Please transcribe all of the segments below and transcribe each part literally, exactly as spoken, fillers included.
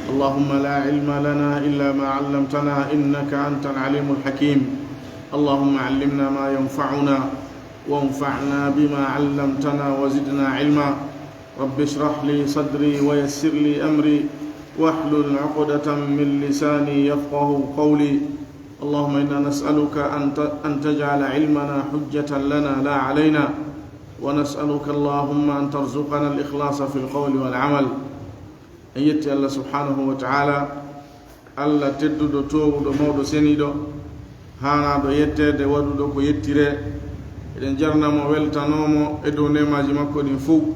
اللهم لا علم لنا إلا ما علمتنا إنك أنت العليم الحكيم. اللهم علمنا ما ينفعنا وانفعنا بما علمتنا وزدنا علما. رب اشرح لي صدري ويسر لي أمري واحلل عقدة من لساني يفقه قولي. اللهم إنا نسألك أن ت-، أن تجعل علمنا حجة لنا لا علينا، ونسألك اللهم أن ترزقنا الإخلاص في القول والعمل. En yetti Allah subhanahu wa ta'ala, Allah tedduɗo, toowuɗo, mawɗo, seniiɗo, haanaaɗo yetteede, waɗuɗo ko yettiree. Eɗen jarna mo, weltanoo mo e dow neemaaji makko ɗin fow.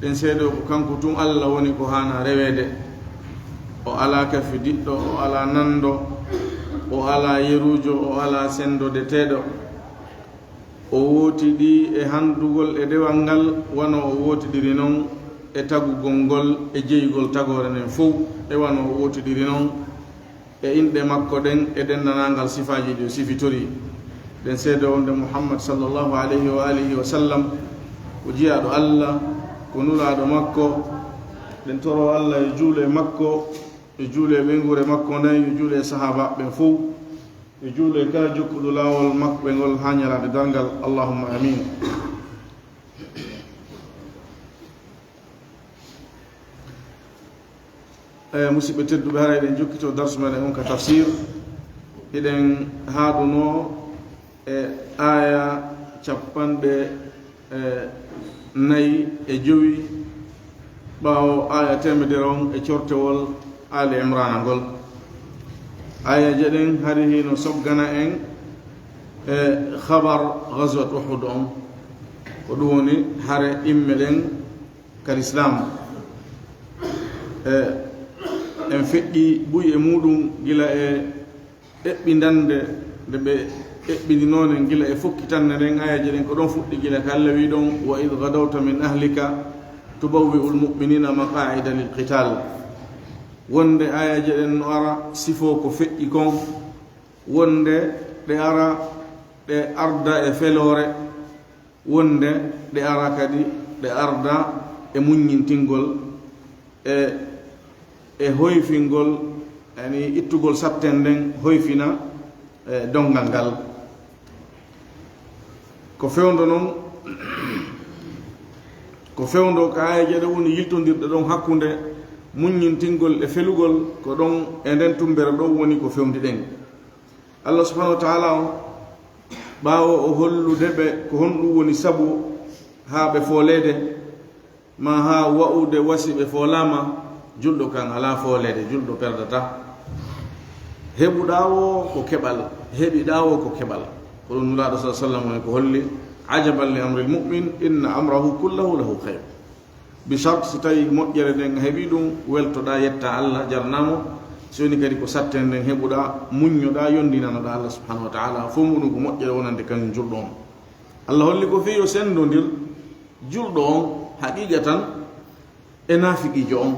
Ɗen seedoo ko kanko tun Allah woni ko haanaa reweede. O alaa kafidiɗɗo, o alaa nanndo, o alaa yeruujo, o alaa senndodeteeɗo. O wootiɗi e hanndugol e dewal ngal, wano o wootidiri non e tagugol ngol e jeyugol tagoore nden fow, e wano o wootidiri non e inɗe makko ɗen e denndaangal sifaaji ɗi o sifitori. Ɗen seedoo wonde Muhammad sallallahu alayhi wa alihi wa sallam ko jiyaaɗo Allah, ko nulaaɗo makko. Ɗen toroo Allah yo juulu e makko, yo juulu e ɓeynguure makko nden, yo juulu e sahaabaaɓe ɓen fow, yo juulu e kala jokkuɗo laawol maɓɓe ngol haa ñalaande darngal. Allahumma amin. Eyi, musidɓe tedduɓe, hara eɗen jokkitoo darsu meɗen on ka tafsir. Hiɗen haaɗunoo e aaya cappanɗe, e, nayi e jowi, ɓaawo aaya teemedere on e cortewol Ali Imrana ngol. Aayeeje ɗen hari hino soggana en e khabar Ghazwat Uhud on. Ko ɗum woni hare ɗimme ɗen ka Lislaam. E, en feƴƴi buy e muɗum gila e eɓɓindannde nde ɓe eɓɓindinoo nen gila e fokkitannde nden. Aayeeje ɗen ko ɗon fuɗɗi gila ka Allah wi ɗon: "Wa idh ghadawta min ahlika tubawwi'ul mu'minina maqa'ida lil qital." Wonde aayeeje ɗen no ara sifoo ko feƴƴi kon, wonde ɗe ara ɗe arda e feloore, wonde ɗe ara kadi, ɗe arda e muññintingol, e, e hoyfingol, yani ittugol satten nden, hoyfina, e, donngal ngal. Ko fewndo non, ko fewndo ka aayeeje ɗe woni yiltondirɗe ɗon hakkunde muññintingol e felugol, ko ɗon e nden tumbere ɗon woni ko fewndi ɗen. Allah subhanahu wa ta'ala on, ɓaawo o hollude ɓe ko honɗum woni sabu haa ɓe fooleede, ma haa wa'ude wasi ɓe foolaama, julɗo kan alaa fooleede, julɗo perdataa. Heɓuɗaa woo ko keɓal, heɓiɗaa woo ko keɓal. Ko ɗum Nulaaɗo sallallahu alaihi wasallam woni ko holli: "Ajaban li amril mu'min, inna amrahu kullahu lahu khayr." Bi shart, si tawi moƴƴere nden a heɓi ɗum, weltoɗaa, yetta Allah, jarnaa mo. Si woni kadi ko satten nden heɓuɗaa, muññoɗaa, yondinanoɗaa Allah subhanahu wa ta'ala, fof muɗum ko moƴƴere wonande kañum julɗo on. Allah holli ko fii yo senndondir julɗo on haqiiqatan e naafiqiijo on.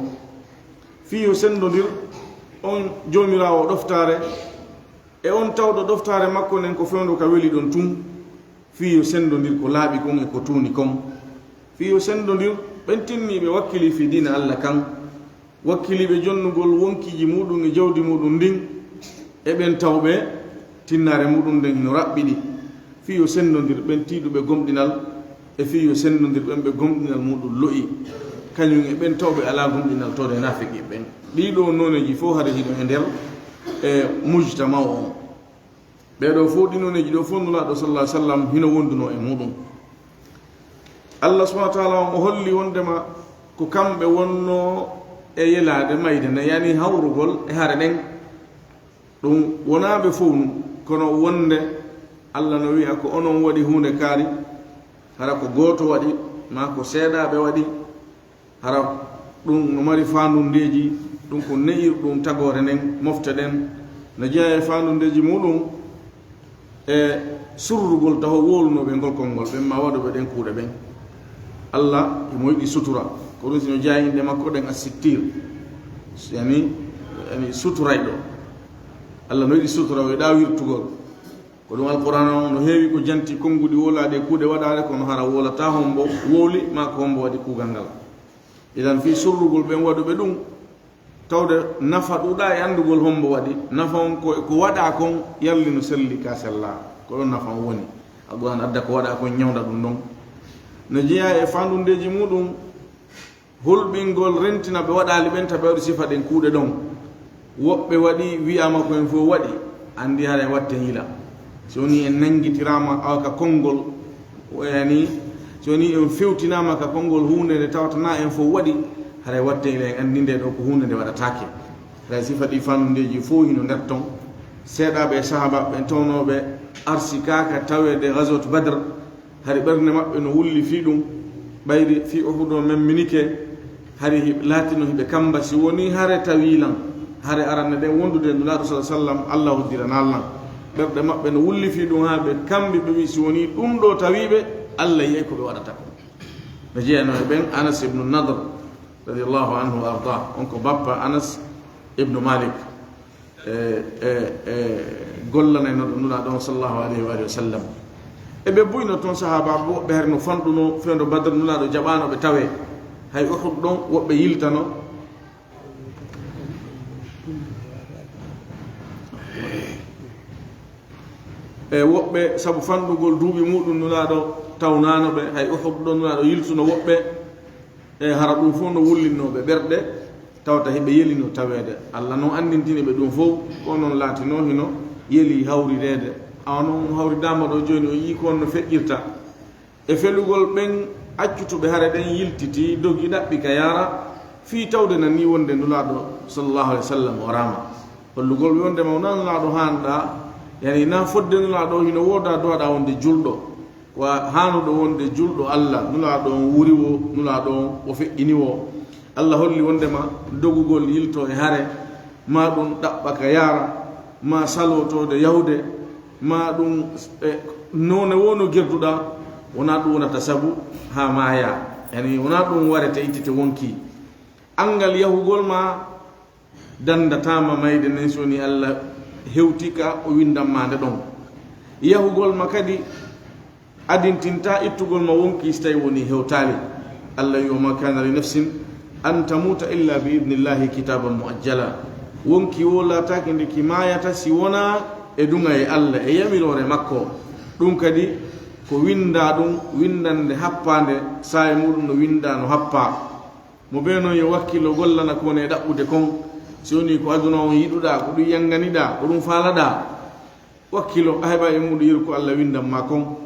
Fii yo senndondir on Joomiraawo ɗoftaare e on tawɗo ɗoftaare makko nden ko fewndo ka weli ɗon tun. Fii yo senndondir ko laaɓi kon e ko tuuni kon. Fii yo senndondir ɓen tinniiɓe wakkilii fii diina Allah kan, wakkiliiɓe jonnugol wonkiiji muɗum e jawdi muɗum ndin, e ɓen tawɓe tinnaare muɗum nden hino raɓɓiɗi. Fii yo senndondir ɓen tiiɗuɓe gomɗinal, e fii yo senndondir ɓen ɓe gomɗinal muɗum lo'i, kañum e ɓen tawɓe alaa gomɗinal, tawde naafiqiiɓe ɓen. Ɗii ɗoo nooneeji fof hari hino e nder, e, mujtama'u on. Ɓee ɗoo fof, ɗii nooneeji ɗoo fof, Nulaaɗo sallallahu alaihi wasallam hino wondunoo e muɗum. Allah subhanahu wa ta'ala on o holli wondema ko kamɓe wonnoo e yelaade mayde nde, yani hawrugol e hare ɗen. Ɗum wonaa ɓe fow nun, kono wonde Allah no wi'a ko onon waɗi huunde kaari, hara ko gooto waɗi, maa ko seeɗaaɓe waɗi, hara ɗum no mari faandundeeji, ɗum ko ne'irɗum tagoore nden, mofte ɗen, no jeyaa e faandundeeji muɗum e surrugol taho wowlunooɓe ngol konngol, ɓen maa waɗuɓe ɗen kuuɗe ɓen. Allah himo yiɗi sutura, ko ɗum si no jeyaa e inɗe makko ɗen Assittir, yani, yani suturayɗo. Allah no yiɗi sutura, o yiɗaa wirtugol. Ko ɗum Alqur'aana on no heewi ko janti konnguɗi wowlaaɗi e kuuɗe waɗaaɗe, kono hara wowlataa hombo wowli, maa ko hombo waɗi kuugal ngal. Idan fii surrugol ɓen waɗuɓe ɗum, Tawde nafa ɗuuɗa e anndugol hombo waɗi. Nafa on ko, ko waɗa kon yalli no selli ka sella. Ko ɗon nafa on woni. Alquran adda ko waɗa kon ñawnda ɗum ɗon. No jeyaa e fandundeeji muɗum, hulɓingol rentina ɓe waɗaali ɓen, tawi ɓe waɗi sifa ɗen kuuɗe ɗon. Woɓɓe waɗi, wi'ama ko en fof waɗi, anndi haray watte yila. Si woni en nanngitirama awa ka konngol, yani, si woni en fewtinama ka konngol huunde nde tawata na en fof waɗi, haray watte yila, en anndi nde ɗo ko huunde nde waɗataake. Haray sifa ɗi fandundeeji fof hino nder ton. Seeɗaaɓe e sahaabaaɓe ɓen tawnooɓe arsikaaka taweede Ghazwat Badr, hari ɓernde maɓɓe no wulli fii ɗum, ɓayri fii Uhud o memminike, hari hi-, laatino hiɓe kamba, si woni hare tawii lan, hare aranne ɗen wondude e Nulaaɗo sallallaahu alayhi wa sallam, Alla hoddiranaali lan. Ɓerɗe maɓɓe no wulli fii ɗum haa ɓe kambi, ɓe wi'i, si woni ɗum ɗo tawii ɓe, Alla yi'ay ko ɓe waɗata ko. Ɓe jeyanoo e ɓen Anas ibnu Nadr, radiyallaahu anhu wa ardaah, on ko bappa Anas ibnu Malik. E, e, e gollanaynoɗo Nulaaɗo on sallallaahu alayhi wa alihi wa sallam. E ɓe buyno toon sahaabaaɓe woɓɓe hari no fanɗuno fewndo Badr, Nulaaɗo jaɓaano ɓe tawe. Hay Uhud ɗon woɓɓe yiltano. E woɓɓe sabu fanɗugol duuɓi muɗum Nulaaɗo tawnaano ɓe, hay Uhud ɗon Nulaaɗo yiltuno woɓɓe. E hara ɗum fof no wullinnoo ɓe ɓerɗe, tawata hiɓe yelino taweede. Alla noon anndintini ɓe ɗum fof, ko noon laatinoo hino yeli hawrireede. Awa noon hawridaama ɗo jooni, o yii ko on no feƴƴirta. E felugol ɓen accutuɓe hare ɗen yiltiti, dogi, ɗaɓɓi ka yaara, fii tawde na nii wonde Nulaaɗo sallallaahu alayhi wa sallam o raama. Hollugol ɓe wonde ma wonaa Nulaaɗo haanɗa, yani na fodde Nulaaɗo hino wooda duwaɗa wonde julɗo. Ko haanuɗo wonde julɗo Alla, Nulaaɗo on wuri wo, Nulaaɗo on o feƴƴini wo. Alla holli wondema dogugol yilto e hare, maa ɗum ɗaɓɓa ka yaara, maa salootoode yahude, maa ɗum, e, noone wo no gerduɗaa, wonaa ɗum wonata sabu haa maayaa. Yani, wonaa ɗum warete ittete wonkii. Anngal yahugol maa danndataama mayde nden, so woni Alla hewti ka o winndan maa nde ɗon. Yahugol ma kadi adintintaa ittugol ma wonkii si tawii wonii hewtaali. Alla wi'i, "Wa ma kana li nafsin an tamuta illa bi idnillahi kitaban muajjala." Wonkii wo laataaki nde ki maayata si wonaa e duŋayee Alla e yamiroore makko. Ɗum kadi ko winndaa ɗum, winndannde happaande, saa'i muuɗum no winndaa no happaa. Mo bee noon yo wakkilo gollana ko woni e ɗaɓɓude kon. Si wonii ko aduna on yiɗuɗaa, ko ɗum yannganiɗaa, ko ɗum faalaɗaa, wakkilo a heɓa e muuɗum yeru ko Alla winndan maa kon.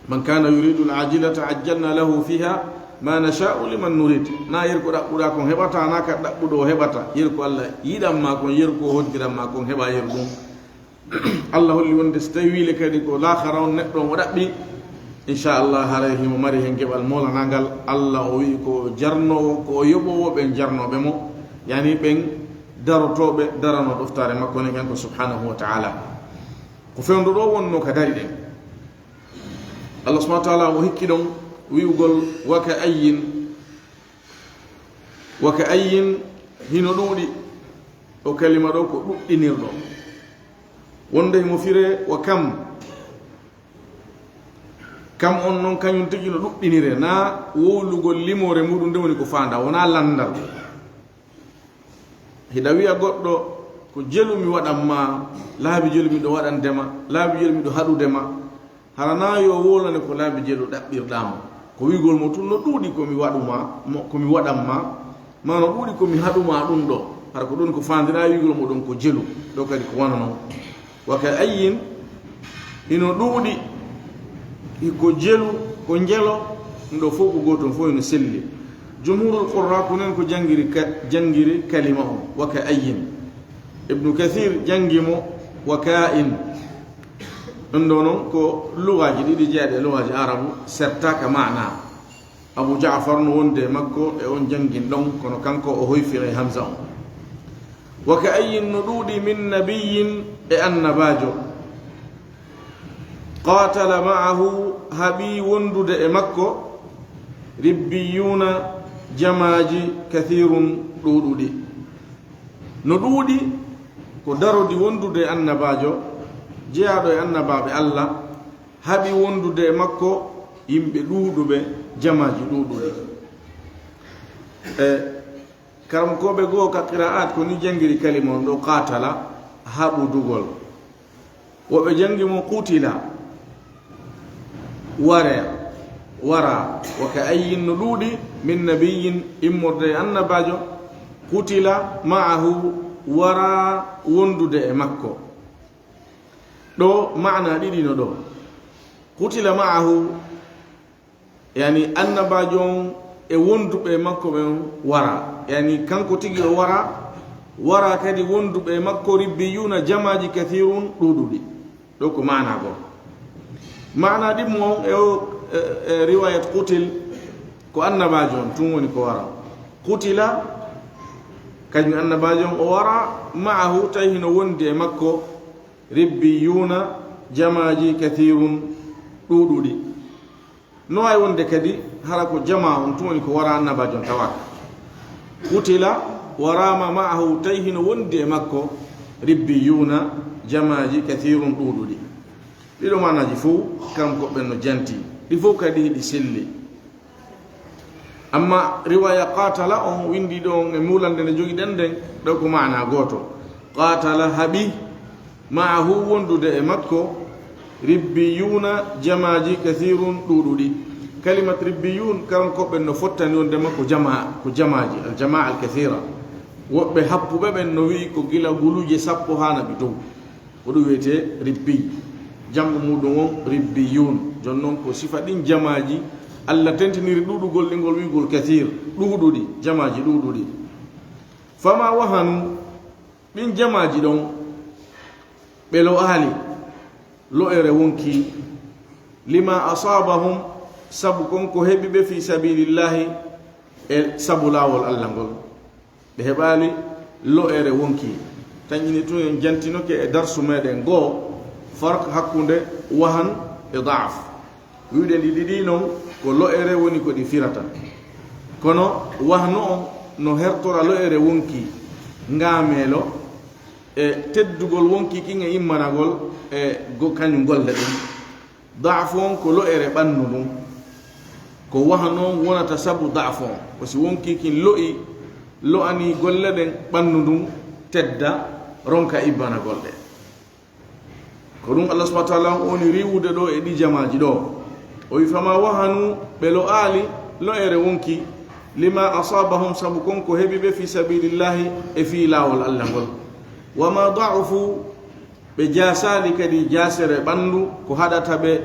"Man kana yuridu al-ajilata ajjalna lahu fiha ma nasha'u liman nurid." Na yeru ko ɗaɓɓuɗaa kon heɓataa, na ka ɗaɓɓuɗo o heɓata. Yeru ko Alla yiɗan maa kon, yeru ko o hoddiran maa kon, heɓa yeru ɗum. Alla holli wonde so tawii wiile kadi ko laakhara on neɗɗo on o ɗaɓɓi, inchallah, haray himo mari hen geɓal moolanaangal. Alla o wi'i ko o jarnoowo, ko o yoɓoowo ɓen jarnooɓe mo, yani ɓen darotooɓe daranoo ɗoftaare makko nden kanko subhanahu wa ta'ala. Ko fewndo ɗo wonnoo ka dari ɗen. Allah subhanahu wa ta'ala o hikki ɗon wi'ugol, "Wa ka ayyin." Wa ka ayyin, hino ɗuuɗi. O kalima ɗo ko ɗuɗɗinirɗo. Wonde himo firee wa kam. Kam on non kañum tigi no ɗuɗɗiniree, na wowlugol limoore muɗum nde woni ko faandaa, wonaa lanndal. Hiɗa wi'a goɗɗo, "Ko jelu mi waɗan ma, laabi jelu miɗo waɗande ma, laabi jelu miɗo haɗude ma." Hara na yo wowlane ko laabi jelu ɗaɓɓirɗaa mo. Ko wi'ugol mo tun no ɗuuɗi ko mi waɗu ma, mo, ko mi waɗan ma, ma no ɗuuɗi ko mi haɗu ma ɗum ɗo. Hara ko ɗum ko faandiraa wi'ugol mo ɗum ko jelu. Ɗo kadi ko wano non. Wa ka ayyin, hino ɗuuɗi, ko jelu, ko njelo, ɗum ɗo fof ko gootum, fof hino selli. Jumhurul qurra ko nen ko janngiri ka-, janngiri kalima on, wa ka ayyin. Ibnu Kathir janngi mo, wa ka in. Ɗum ɗo non ko lugaaji ɗiɗi jeyaaɗi e lugaaji arabu, sertaaka maana. Abu Ja'far no wonde e makko e on janngin ɗon, kono kanko o hoyfira e Hamza on. Wa ka ayyin no ɗuuɗi min nabiyyin e annabaajo. Qaatala ma'ahu haɓi wondude e makko, ribbiyuuna jamaaji kathirun ɗuuɗuɗi. No ɗuuɗi ko darodi wondude e annabaajo, jeyaaɗo e annabaaɓe Allah, haɓi wondude e makko yimɓe ɗuuɗuɓe, jamaaji ɗuuɗuɗi. E, Karamkooɓe goo ka qiraa'at ko ni janngiri kalima on ɗoo, qaatala, haɓudugol. Woɓɓe janngi mo qutila, ware, wara, wa ka ayyin no ɗuuɗi, min nabiyyin, immorde e annabaajo, qutila ma'ahu, wara wondude e makko. Ɗoo maana ɗiɗi no ɗoo. Qutila ma'ahu, yani annabaajo on e wonduɓe e makko ɓen wara. Yani kanko tigi o wara, wara kadi wonduɓe e makko, ribbiyuna, jamaaji, kathirun, ɗuuɗuɗi. Ɗoo ko maana goo. Maana ɗimmo on e o, e, e riwayat qutil, ko annabaajo on tun woni ko wara. Qutila, kañum annabaajo on o wara, ma'ahu, tawi hino wondi e makko, ribbiyuna, jamaaji, kathirun, ɗuuɗuɗi. No waawi wonde kadi hara ko jamaa on tun woni ko wara, annabaajo on tawaaka. Qutila, waraama, ma'ahu, tawi hino wondi e makko, ribbiyuna, jamaaji, kathirun, ɗuuɗuɗi. Ɗiɗo maanaaji fow, karamkooɓe ɓen no janti. Ɗi fow kadi hiɗi selli. Amma riwaya qatala on windi ɗon e muulannde nde jogiɗen nden, ɗoo ko maana gooto. Qatala haɓi, ma'ahu wondude e makko, ribbiyuna, jamaaji, kathirun, ɗuuɗuɗi. Kalimat ribbiyun, karamkooɓe ɓen no fottani wonde makko jamaa, ko jamaaji, al jamaa al kathira. Woɓɓe happuɓe ɓen no wi'i ko gila guluuje sappo haa naɓi dow. Ko ɗum wiyetee ribbiy. Jam'u muuɗum on ribbiyun. Jooni non ko sifa ɗin jamaaji, Alla tentiniri ɗuuɗugol ɗi ngol wi'ugol kathir, ɗuuɗuɗi, jamaaji ɗuuɗuɗi. Fama wahanu, ɗin jamaaji ɗon, ɓe lo'aali, lo'ere wonkii, lima asabahum, sabu kon ko heɓi ɓe, fi sabilillahi, e sabu laawol Alla ngol. Ɓe heɓaali lo'ere wonkii. Tanƴini tun en jantinoke e darsu meɗen goo, farq hakkunde wahan e da'af. Wi'uɗen ɗi ɗiɗi non ko lo'ere woni ko ɗi firata. Kono wahnu on no hertora lo'ere wonkii, ngaameelo, e teddugol wonkii kin e immanagol e go-, kañum golle ɗen. Da'fu on ko lo'ere ɓandu ndun. Ko wahnu on wonata sabu da'fu on. Ko si wonkii kin lo'i, lo'ani golle ɗen ɓandu ndun, tedda, ronka immanagol ɗe. Ko ɗum Allah subhanahu wa ta'ala on woni riiwude ɗoo e ɗi jamaaji ɗoo. O wi, fama wahanu, ɓe lo'aali lo'ere wonkii, lima asabahum, sabu kon ko heɓi ɓe, fi sabilillahi, e fii laawol Allah ngol. Wama da'ufu, ɓe jaasaali kadi jaasere ɓandu, ko haɗata ɓe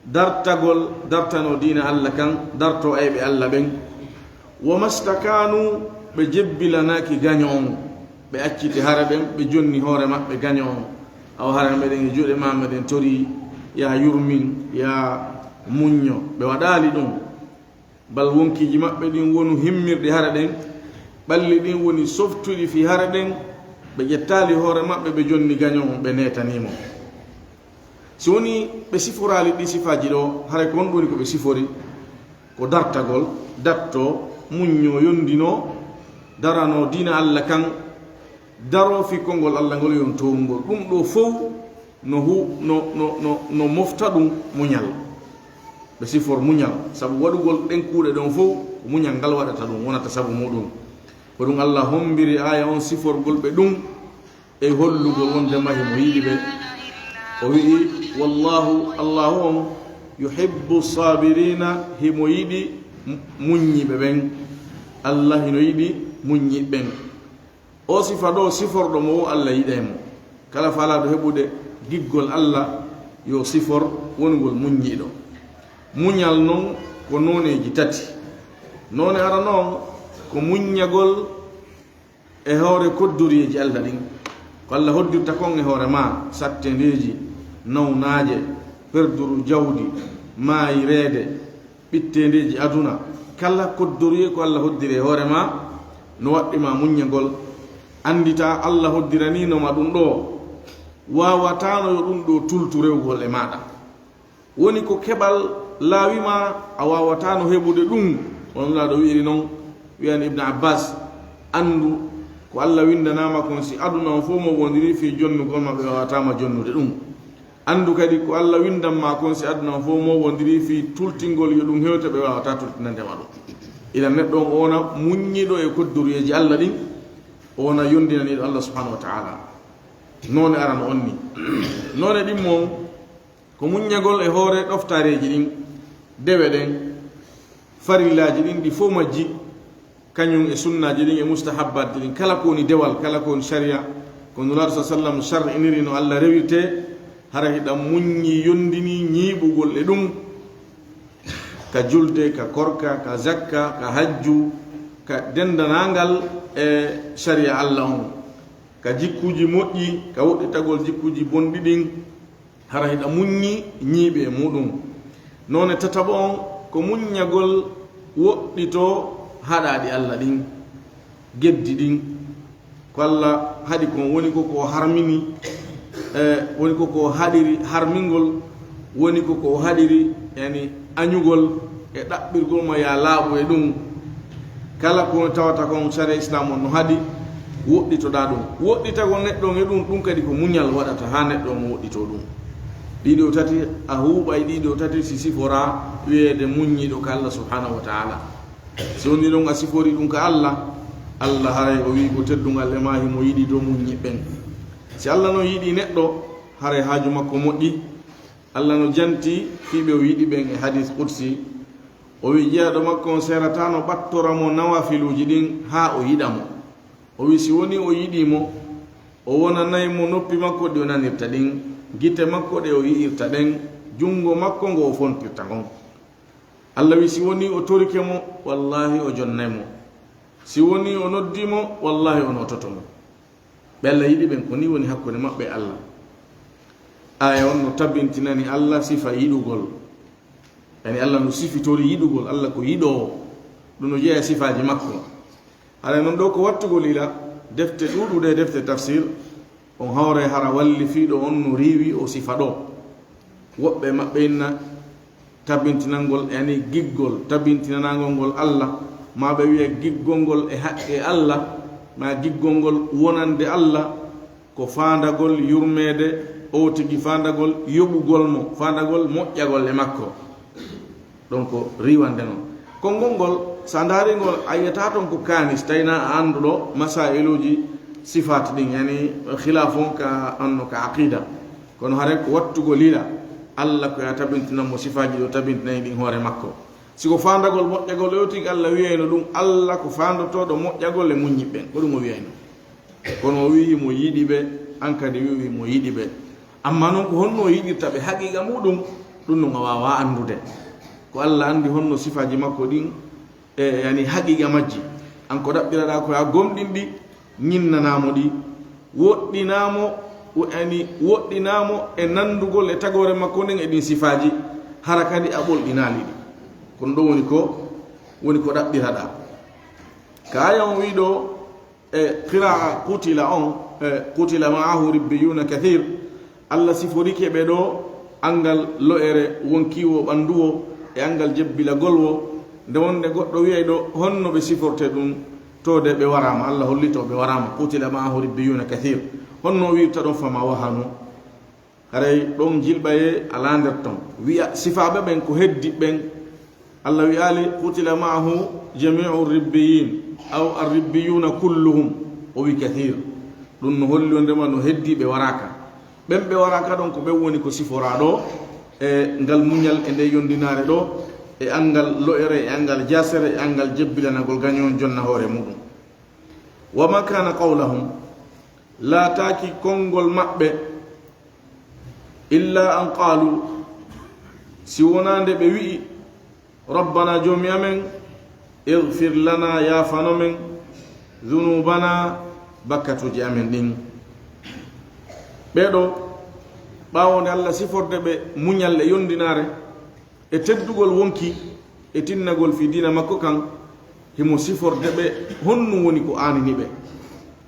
dartagol, dartanoo diina Allah kan, dartoo ayɓe Allah ɓen. Wa mastakanu, ɓe jebbilanaaki gaño on, ɓe acciti hare ɗen, ɓe jonni hoore maɓɓe gaño on. Awa hare meɗen e juuɗe ma, meɗen torii, yaa yurmin, yaa muñño, ɓe waɗaali ɗum. Bal wonkiiji maɓɓe ɗin wonu himmirɗi hare ɗen, ɓalli ɗin woni softuɗi fii hare ɗen, ɓe ƴettaali hoore maɓɓe, ɓe jonni gaño on, ɓe neetanii mo. Si wonii ɓe siforaali ɗii sifaaji ɗoo, haray ko honɗum woni ko ɓe sifori? Ko dartagol, dattoo, muññoo, yondinoo, daranoo diina Alla kan, daroo fii konngol Alla ngol, yo on tooru ngol. Ɗum ɗoo fow no hu-, no, no, no, no mofta ɗum muñal. Ɓe sifor muñal, sabu waɗugol ɗen kuuɗe ɗon fow, ko muñal ngal waɗata ɗum, wonata sabu muuɗum. Ko ɗum Alla hommbiri aaya on siforgol ɓe ɗum, e hollugol wonde ma himo yiɗi ɓe. O wi'i, wallahu, Allahu on, yuhibbu sabirina, himo yiɗi mu-, muññiiɓe ɓen. Alla hino yiɗi muññiiɓe ɓen. O sifa ɗoo, siforɗo mo o, Alla yiɗay mo. Kala faalaaɗo heɓude giggol Alla, yo sifor wonugol muññiiɗo. Muñal non ko nooneeji tati. Noone arano on ko muññagol e hoore koddoriyeeji Alla ɗin. Ko Alla hoddirta kon e hoore maa, sattendeeji, nawnaaje, perduru jawdi, maayireede, ɓitteendeeji aduna. Kala koddoriyee ko Alla hoddiri e hoore maa, no waɗɗi ma muññagol. Annditaa Alla hoddiraniino ma ɗum ɗoo, waawataano yo ɗum ɗoo tultu rewugol e maaɗa. Woni ko keɓal laawi ma, a waawataano heɓude ɗum. Hono Nulaaɗo wi'iri non, wi'ani Ibn Abbas, anndu ko Alla winndanaama kon, si aduna on fow mo wondirii fii jonnugol ma, ɓe waawataa ma jonnude ɗum. Anndu kadi ko Alla winndan ma kon, si aduna on fow mo wondirii fii tultingol yo ɗum hewte, ɓe waawataa tultinande ma ɗum. Idan neɗɗo on o wona muññiiɗo e kodduruyeeji Allah ɗin, o wona yondinaniiɗo Allah subhanahu wa ta'ala. Noone arano on ni. Noone ɗimmo on, ko muññagol e hoore ɗoftareeji ɗin, dewe ɗen, farillaaji ɗin, ɗi fof majji, kañum e sunnaaji ɗin e mustahabbaaji ɗin, kala ko woni dewal, kala ko woni sharia, ko Nulaaɗo sa sallam shar'iniri no Allah rewirte, hara hiɗa muññi yondini ñiiɓugol e ɗum, ka julde, ka korka, ka zakka, ka hajju, ka dendanangal e sharia Allah on, ka jikkuuji moƴƴi, ka woɗɗitagol jikkuuji bonɗi ɗin, hara hiɗa muññi ñiiɓe e muɗum. Noone tataɓo on, ko muññagol woɗɗito haɗaaɗi Allah ɗin, geddi ɗin, ko Allah haɗi kon, woni ko ko harmini, e, woni ko ko haɗiri harmingol, woni ko ko haɗiri, yani, añugol e ɗaɓɓirgol mo ya laaɓu e ɗum. Kala ko tawata kon sariya Islam on no haɗi, woɗɗitoɗaa ɗum. Woɗɗitagol neɗɗo on e ɗum, ɗum kadi ko muñal waɗata haa neɗɗo on woɗɗitoo ɗum. Ɗiɗo tati, a huuɓay ɗiɗo tati si siforaa wiyeede muññiiɗo ka Allah subhanahu wa ta'ala. Si woni ɗon a sifori ɗum ka Allah, Allah haray o wi'i ko teddungal e maa himo yiɗi dow muññi ɓen. Si Allah no yiɗi neɗɗo, haray haaju makko moƴƴi. Allah no janti fii ɓe o yiɗi ɓen e hadis qudsi. O wi'i jeyaaɗo makko on seerataano ɓattora mo nawafiluuji ɗin haa o yiɗa mo. O wi'i si woni o yiɗii mo, o wonanay mo noppi makko ɗi o nanirta ɗin, gite makko ɗe o yi'irta ɗen, junngo makko ngo o fontirta ngon. Allah wi'i si woni o torike mo, wallaahi o jonnay mo. Si woni o noddi mo, wallaahi o noototo mo. Ɓe Allah yiɗi ɓen, ko ni woni hakkunde maɓɓe e Allah. Aaya on no tabintinani Allah sifa yiɗugol. Yani Allah no sifitori yiɗugol, Allah ko yiɗoowo. Ɗum no jeyaa e sifaaji makko. Haray non ɗo ko wattugol ila defte ɗuuɗuɗe, defte tafsir, on hawray hara wallifiiɗo on no riiwi o sifa ɗo. Woɓɓe maɓɓe inna tabintinangol, yani giggol, tabintinanangol ngol Allah, maa ɓe wi'a giggol ngol e haqqe Allah, maa giggol ngol wonande Allah, ko faandagol yurmeede o tigi, faandagol yoɓugol mo, faandagol moƴƴagol e makko. Ɗon ko riiwande non. Konngol ngol, sa ndaari ngol, a yi'ataa ton ko kaani, si tawii na a annduɗo masaa'iluuji sifaat ɗin, yani khilaaf on ka, anno ka aqida. Kono haray ko wattugol ila, Allah ko ya tabintinan mo sifaaji ɗo tabintinani ɗin hoore makko. Si ko faandagol moƴƴagol, o tigi Allah wi'ayno ɗum, Allah ko faandotooɗo moƴƴagol e muññiɓɓen. Ko ɗum o wi'ayno. Kono o wi'i mo yiɗi ɓe, an kadi wi'i mo yiɗi ɓe. Amma non ko honno o yiɗirta ɓe haqiqa muɗum, ɗum non a waawaa anndude. Ko Allah anndi honno sifaaji makko ɗin, e, yani haqiqa majji. An ko ɗaɓɓiraɗaa ko a gomɗin ɗi, ñinnanaa mo ɗi, woɗɗinaa mo, wo-, yani woɗɗinaa mo e nanndugol e tagoore makko nden e ɗin sifaaji, hara kadi a ɓolɗinaali ɗi. Kono ɗo woni ko, woni ko ɗaɓɓiraɗaa. Ka aya on wi'i ɗo, e qira'a qutila on, e, "Qutila ma'ahu ribbiyuna kathir." Allah siforike ɓe ɗo anngal lo'ere wonkiiwo ɓanndu wo e anngal jebbilagol wo, nde wonde goɗɗo wi'ay ɗo, honno ɓe siforte ɗum, to de ɓe waraama, Allah hollito ɓe waraama, "Qutila ma'ahu ribbiyuna kathir." Honno o wi'irta ɗon, "Fama wahanu"? Haray ɗon jilɓayee alaa nder ton. Wi'a sifaaɓe ɓen ko heddi ɓen. Allah wi'aali, "Qutila ma'ahu jami'u ribbiyin, aw arribbiyuna kulluhum." O wi kathir. Ɗum no holli wondema no heddi ɓe waraaka. Ɓen ɓe waraaka ɗon ko ɓen woni ko siforaa ɗo, e ngal muñal e nde yondinaare ɗo, e anngal lo'ere, e anngal jaasere, e anngal jebbilanagol gaño on jonna hoore muɗum. "Wa ma kana qawlahum," laataaki konngol maɓɓe, "illa an qalu," si wonaande ɓe wi'i, "Rabbana, Joomi amen, ighfir lana, yaafano men, dhunubana, bakkatuuji amen ɗin." Ɓee ɗo, ɓaawo nde Allah siforde ɓe muñal e yondinaare, e teddugol wonki, e tinnagol fii diina makko kan, himo siforde ɓe honno woni ko aanini ɓe,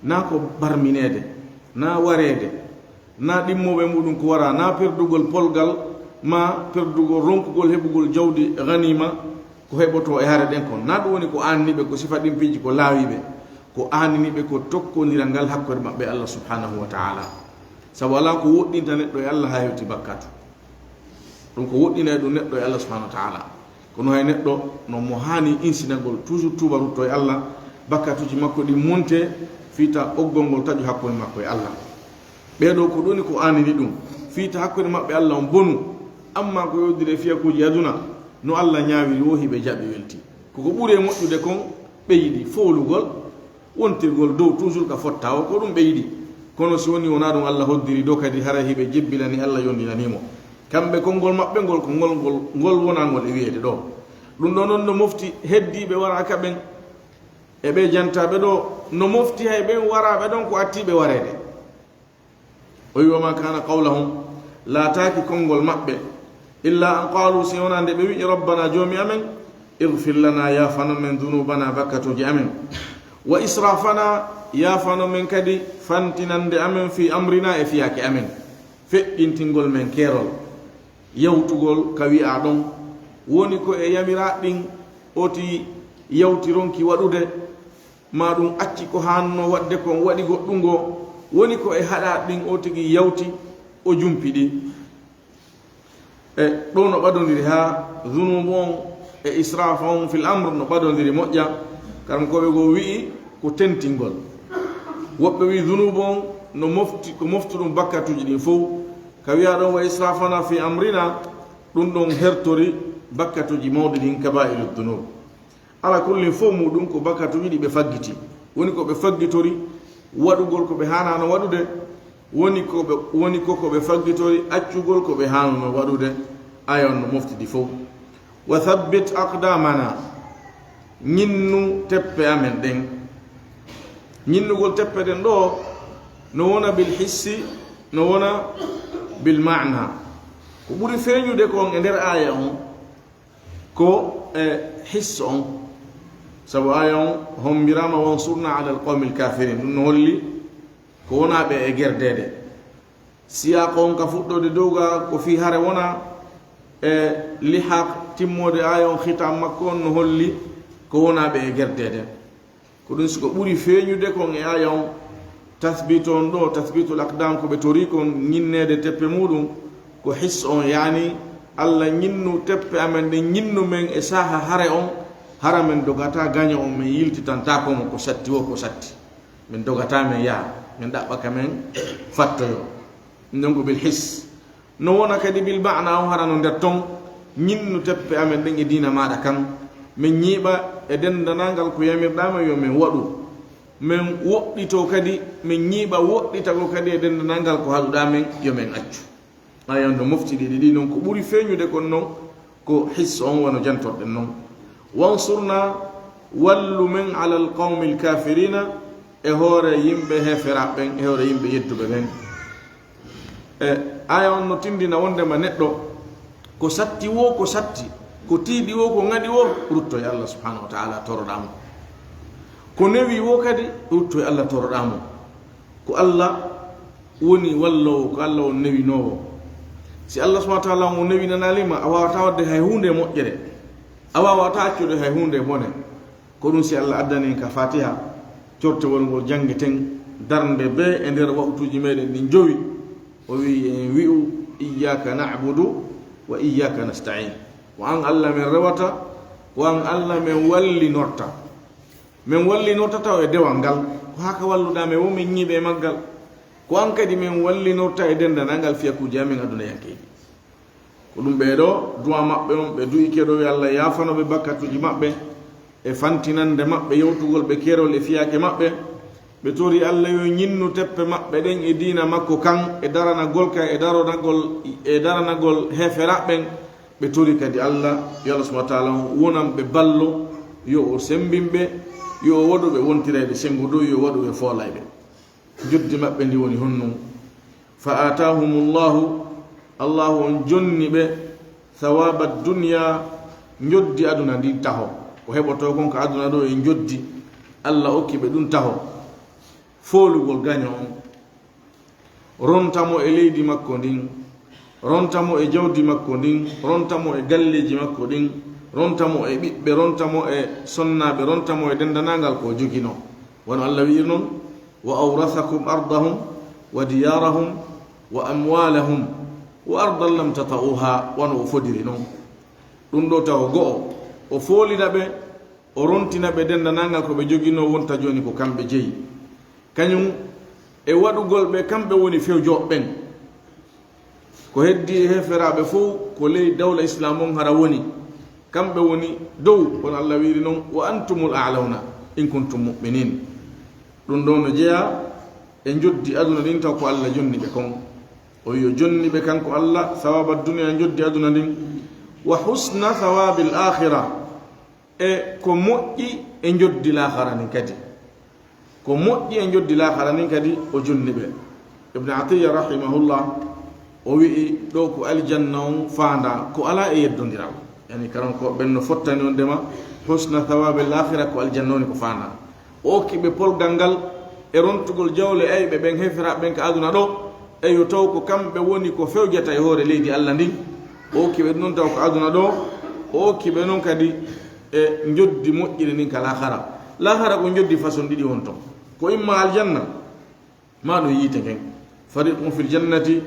naa ko barmineede, naa wareede, naa ɗimmooɓe muɗum ko wara, naa perdugol polgal, maa perdugol ronkugol heɓugol jawdi ganima, ko heɓotoo e hare ɗen kon. Naa ɗum woni ko aanini ɓe, ko sifa ɗin piiji ko laawi ɓe. Ko aanini ɓe ko tokkondiral ngal hakkunde maɓɓe e Allah subhanahu wa ta'ala. Sabu alaa ko woɗɗinta neɗɗo e Allah haa hewti bakkatu. Ɗum ko woɗɗinay ɗum neɗɗo e Allah subhanahu wa ta'ala. Kono hay neɗɗo no mo haani insinagol, toujours tuuba, rutto e Allah, bakkatuuji makko ɗin monte, fii ta ɓoggol ngol taƴo hakkunde makko e Allah. Ɓee ɗoo ko ɗoni ko aanini ɗum, fii ta hakkunde maɓɓe Allah on bonu, ammaa ko yowdiri e fiyakuuji aduna, no Allah ñaawiri woo hiɓe jaɓi welti. Ko ko ɓuri e moƴƴude kon, ɓe yiɗi foolugol, wontirgol dow toujours ka fotta o, ko ɗum ɓe yiɗi. Kono si woni wonaa ɗum Allah hoddiri dow kadi, haray hiɓe jebbilani Allah, yondinanii mo. Kamɓe konngol maɓɓe ngol ko ngol, ngol, ngol wonaa ngol e wi'eede ɗoo. Ɗum ɗoo non no mofti heddiiɓe waraaka ɓen e ɓee jantaaɓe ɗoo, no mofti hay ɓen waraaɓe ɗon ko attiiɓe wareede. O wi'i, "وما كان قولهم", laataaki konngol maɓɓe, "إلا أن قالوا", si wonaa nde ɓe wi'i, "ربنا", Joomi amen, "اغفر لنا", yaafano men, "ذنوبنا", bakkatuuji amen, "وإسرافنا", yaafano men kadi fantinande amen, "في أمرنا", e fiyaake amen, feƴƴintingol men keerol, yawtugol ka wi'aa ɗon, woni ko e yamiraa ɗin oti yawti ronki waɗude, maa ɗum acci ko haannoo waɗde kon, waɗi goɗɗum ngoo, woni ko e haɗaa ɗin o tigi yawti, o jumpi ɗi. E ɗoo no ɓadondiri haa zunuubu on e israafa on fil amr no ɓadondiri moƴƴa, karam ko ɓe goo wi'i ko tentingol. Woɓɓe wi'i zunuubu on no mofti, ko moftuɗum bakkatuuji ɗin fow. Ka wi'aa ɗon, "وإسرافنا في أمرنا", ɗum ɗon hertori bakkatuuji mawɗi ɗin, kabaa'iru dunub. Ala kullin, fow muuɗum ko bakkatuuji ɗi ɓe faggiti. Woni ko ɓe faggitori waɗugol ko ɓe haanaano waɗude, woni ko ɓe, woni ko ko ɓe faggitori accugol ko ɓe haanunoo waɗude. Aaya on no moftidi fow. "وثبت أقدامنا", ñinnu teppe amen ɗen. Ñinnugol teppe ɗen ɗoo no wona bil hissi, no wona bil maana. Ko ɓuri feeñude kon e nder aaya on, ko e hisso on, sabu aaya on hommbiraama, "وانصرنا على القوم الكافرين", ɗum no holli ko wonaa ɓe e gerdeede. Siyaaq on ka fuɗɗoode dow ga ko fii hare wonaa, e lihaaq timmoode aaya on, khitaam makko on no holli ko wonaa ɓe e gerdeede. Ko ɗum si ko ɓuri feeñude kon e aaya on, tasbitu on ɗoo, tasbitul aqdam, ko ɓe torii kon ñinneede teppe muuɗum, ko hisso on, yaani Alla ñinnu teppe amen ɗen, ñinnu men e saaha hare on, hara men dogataa gaño on, men yiltitantaako mo ko satti woo ko satti. Men dogataa men yaha, men ɗaɓɓa ka men fattoyoo. Ɗum ɗon ko bil his. No wona kadi bil maana on, hara no nder ton, ñinnu teppe amen ɗen e diina maaɗa kan, men ñiiɓa e denndanangal ko yamirɗaa men yo men waɗu, men woɗɗitoo kadi, men ñiiɓa woɗɗitagol kadi e denndanangal ko haɗuɗaa men yo men accu. Aaya on no mofti ɗi ɗiɗi non, ko ɓuri feeñude kon non ko hisso on, wano jantorɗen non. "Wansurna", wallu men, "alal qawmil kaafiriina", e hoore yimɓe heeferaaɓe ɓen, e hoore yimɓe yedduɓe ɓen. E aaya on no tindina wondema neɗɗo, ko satti woo ko satti, ko tiiɗi woo ko ŋaɗi woo, rutto e Allah subhanahu wa ta'ala, toroɗaa mo. Ko newi woo kadi, rutto e Allah, toroɗaa mo. Ko Allah woni walloowo, ko Allah woni newinoowo. Si Allah subhanahu wa ta'ala on o newinanaali ma, a waawataa waɗde hay huunde e moƴƴere, a waawataa accude hay huunde e bone. Ko ɗum si Allah addani en ka Fatiha, cortewol ngol janngeten darnde bee e nder waqtuuji meɗen ɗin jowi, o wi'i en wi'u, "Iyyaka na'budu wa iyyaka nasta'in." Ko an Allah men rewata, ko an Allah men wallinorta. Men wallinorta taw e dewal ngal, ko haa ka walluɗaa men woo men ñiiɓe e maggal. Ko an kadi men wallinorta e denndanangal fiyakuuji amen adunayankeeji. Ko ɗum ɓee ɗoo du'a maɓɓe on, ɓe du'i keɗowi Allah yaafano ɓe bakkatuuji maɓɓe, e fantinande maɓɓe yawtugol ɓe keerol e fiyaake maɓɓe. Ɓe tori Allah yo ñinnu teppe maɓɓe ɗen e diina makko kan, e daranagol ka, e daranagol, e daranagol heeferaaɓe ɓen. Ɓe tori kadi Allah, yo Allah subhanahu wa ta'ala on wonan ɓe ballo, yo o semmbin ɓe, yo o waɗu ɓe wontirayɓe senngo dow, yo o waɗu ɓe foolayɓe. Njoddi maɓɓe ndi woni honno? "Fa aataahumullahu", Allahu on jonni ɓe, "thawaaba dunya", njoddi aduna ndin taho. Ko heɓotoo kon ka aduna ɗoo e njoddi, Allah okki ɓe ɗum taho. Foolugol gaño on, ronta mo e leydi makko ndin, ronta mo e jawdi makko ndin, ronta mo e galleeji makko ɗin, ronta mo e ɓiɓɓe, ronta mo e sonnaaɓe, ronta mo e denndanangal ko o joginoo. Wano Allah wi'iri non, "Wa awrathakum ardahum wa diyarahum wa amwalahum wa ardan lam tata'uha", wano o fodiri non. Ɗum ɗo tawo go'o, o foolina ɓe, o rontina ɓe denndanangal ko ɓe joginoo, wonta jooni ko kamɓe jeyi. Kañum e waɗugol ɓe kamɓe woni fewjooɓe ɓen. Ko heddii e heeferaaɓe fow, ko ley dawla Islaam on hara woni. Kamɓe woni dow, kono Allah wiiri non, "Wa antumul a'lawna in kuntum mu'minin." Ɗum ɗo no jeyaa e njoddi aduna ndin, taw ko Allah jonni ɓe kon. O wi'i o jonni ɓe kanko Allah, sawaaba duniya, njoddi aduna ndin, wa husna sawaabil aakhira, e ko moƴƴi e njoddi laakhara ndin kadi. Ko moƴƴi e njoddi laakhara ndin kadi, o jonni ɓe. Ibn Atiyya rahimahullah, o wi'i ɗo ko aljanna on faandaa, ko alaa e yeddondiral. Yani, karan ko ɓen no fottani on dema, husna sawaabil aakhira, ko aljanna woni ko faandaa. O okki ɓe polgal ngal e rontugol jawle ayɓe ɓen, heeferaaɓe ɓen ka aduna ɗo, e yo taw ko kamɓe woni ko fewjata e hoore leydi Allah ndin. O okki ɓe ɗum non taw ko aduna ɗo, o okki ɓe non kadi e njoddi moƴƴiri ndin ka laakhara. Laakhara ko njoddi façon ɗiɗi won ton. Ko imma aljanna, maa ɗum yiite ngen. Fariqun fil jannati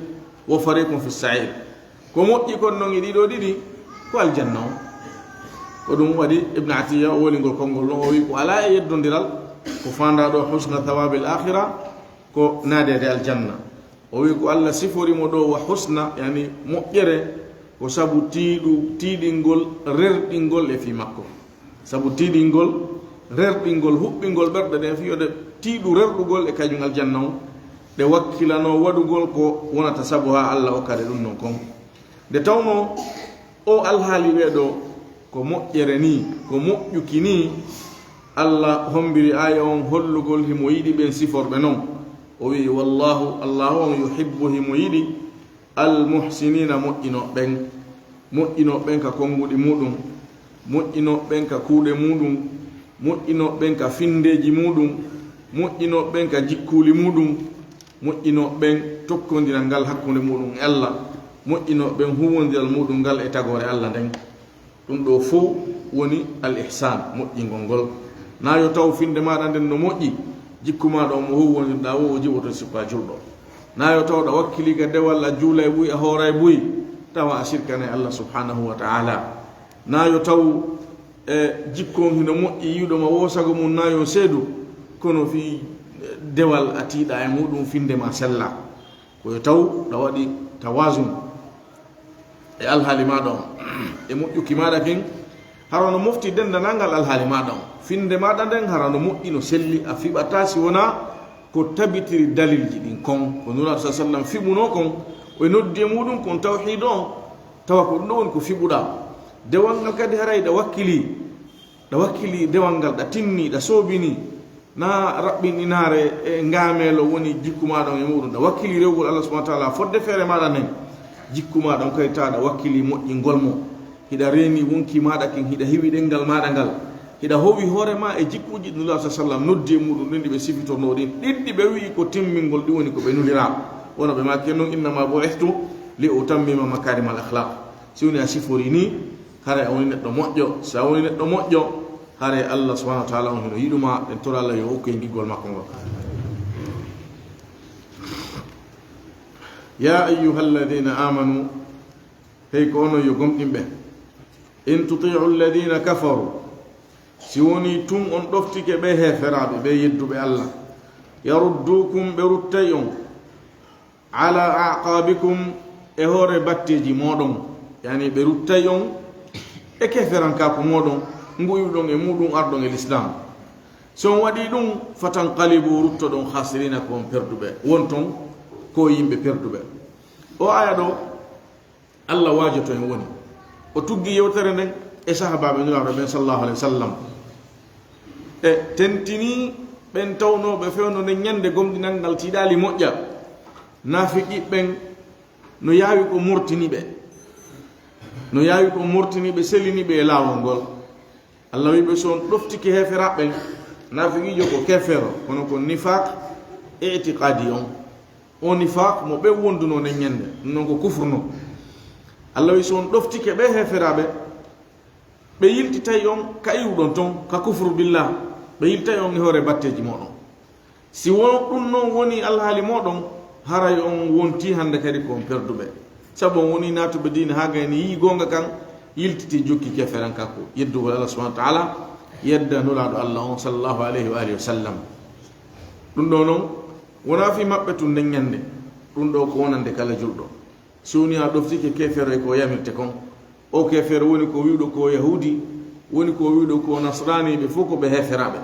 wa fariqun fis sa'ir. Ko moƴƴi kon non e ɗiɗo ɗiɗi, ko aljanna on. Ko ɗum waɗi Ibn Atiyya o wolingol konngol ɗon, o wi'i ko alaa e yeddondiral, ko faandaa ɗo husna thawaabil aakhira, ko naadeede aljanna. O wi'i ko Allah sifori mo ɗo wa husna, yani moƴƴere, ko sabu tiiɗu-, tiiɗingol, rerɗingol e fii makko. Sabu tiiɗingol, rerɗingol, huɓɓingol ɓerɗe ɗen fii yo ɗe tiiɗu rerɗugol e kañum aljanna on, ɗe wakkilanoo waɗugol ko wonata sabu haa Allah okkade ɗum non kon. Nde tawnoo oo alhaali ɓee ɗoo ko moƴƴere nii, ko moƴƴuki nii, Allah hommbiri aaya on hollugol himo yiɗi ɓen siforɓe non. O wi'i, "Wallaahu, Allaahu on, yuhibbu, himo yiɗi, al-muhsiniina, moƴƴinooɓe ɓen, moƴƴinooɓe ɓen ka konnguɗi muuɗum, moƴƴinooɓe ɓen ka kuuɗe muuɗum, moƴƴinooɓe ɓen ka finndeeji muuɗum, moƴƴinooɓe ɓen ka jikkuuli muuɗum, moƴƴinooɓe ɓen tokkondiral ngal hakkunde muuɗum e Allah, moƴƴinooɓe ɓen huuwondiral muuɗum ngal e tagoore Allah nden." Ɗum ɗoo fow woni al-ihsaan, moƴƴingol ngol. Naa yo taw finnde maaɗa nden no moƴƴi, jikku maaɗa on mo huuwondirɗaa woo o jiwoto si ko a julɗo. Naa yo taw ɗa wakkilii ka dewal, a juulay buy, a hooray buy, tawa a sirkanay Allah subhaanahu wa ta'aalaa. Naa yo taw, e, jikku on hino moƴƴi, yi'uɗo ma woo sago mum naa yo seedu, kono fii, e, dewal a tiiɗaa e muuɗum, finnde maa sellaa. Ko yo taw ɗa waɗi tawaazun e alhaali maaɗa on, e moƴƴuki maaɗa kin, hara no mofti denndanangal alhaali maaɗa on. Finnde maaɗa nden hara no moƴƴi, no selli, a fiɓataa si wonaa ko tabitiri dalilji ɗin kon. Ko Nulaaɗo sallallaahu alayhi wa sallam fiɓunoo kon, o e noddi e muuɗum kon tawhiid on, tawa ko ɗum ɗoo woni ko fiɓuɗaa. Dewal ngal kadi haray ɗa wakkilii. Ɗa wakkilii dewal ngal, ɗa tinnii, ɗa soobinii, naa raɓɓinɗinaare e ngaameelo woni jikku maaɗa on e muuɗum. Ɗa wakkilii rewugol Allah subhaanahu wa ta'aalaa fodde feere maaɗa nden. Jikku maaɗa on kadi tawa ɗa wakkilii moƴƴingol mo. Hiɗa reenii wonkii maaɗa kin, hiɗa hiwi ɗemngal maaɗa ngal. Hiɗa howi hoore maa e jikkuuji ɗi Nulaaɗo sallallaahu alayhi wa sallam noddi e muuɗum, ɗin ɗi ɓe sifitornoo ɗin, ɗin ɗi ɓe wi'i ko timmingol, ɗi woni ko ɓe nuliraa. Wano ɓe maaki non, "Innamaa bu'ithtu li utammima makaarimal akhlaaq." Si woni a siforii nii, haray a woni neɗɗo moƴƴo. Si a woni neɗɗo moƴƴo, haray Allah subhaanahu wa ta'aalaa on hino yiɗu maa. En tora Allah yo okku en giggol makko ngol. Yaa ayyuhalladiina aamanuu, hey ko onon yo gomɗinɓe, in tutii'u alladiina kafaruu, si wonii tun on ɗoftike ɓee heeferaaɓe, ɓee yedduɓe Allah, yarudduukum, ɓe ruttay on, alaa a'qaabikum, e hoore batteeji mooɗon, yani ɓe ruttay on e keeferankaaku mooɗon, ngu iwɗon e muuɗum, arɗon e Lislaam. Si on waɗii ɗum, fatanqalibuu, ruttoɗon, khaasiriina, ko on perduɓe, wonton ko yimɓe perduɓe. O aaya ɗoo, Allah waajoto en woni. O tuggi yewtere nden e sahaabaaɓe Nulaaɗo ɓen sallallaahu alayhi wa sallam. E tentinii ɓen tawnooɓe fewndo nden ñande gomɗinal ngal tiiɗaali moƴƴa. Naafiqi ɓen no yaawi ko mortini ɓe. No yaawi ko mortini ɓe, selini ɓe e laawol ngol. Allah wi'i ɓe, so on ɗoftike heeferaaɓe ɓen, naafiqiijo ko keefeero, kono ko nifaaq i'tiqaadi on. O nifaaq mo ɓen wondunoo nden ñande, ɗum non ko kufru non. Allah wi'i, so on ɗoftike ɓee heeferaaɓe, ɓe yiltitay on ka iwɗon ton, ka kufru billah, ɓe yiltay on e hoore batteeji mooɗon. Si won ɗum non woni alhaali mooɗon, haray on wontii hannde kadi ko on perduɓe. Sabu on wonii naatuɓe diina haa gayni yi'i goonga kan, Yiltiti jokki keeferankaaku, yeddugol Allah subhanahu wa ta'ala, yedda Nulaaɗo Allah on, sallallahu alayhi wa alihi wa sallam. Ɗum ɗo non, wonaa fii maɓɓe tun nden ñande, ɗum ɗo ko wonande kala julɗo. Si woni a ɗoftike keefeero e ko yamirte kon, o keefeero woni ko wi'uɗo ko yahuudi, woni ko wi'uɗo ko nasraani, ɓe fow ko ɓe heeferaaɓe.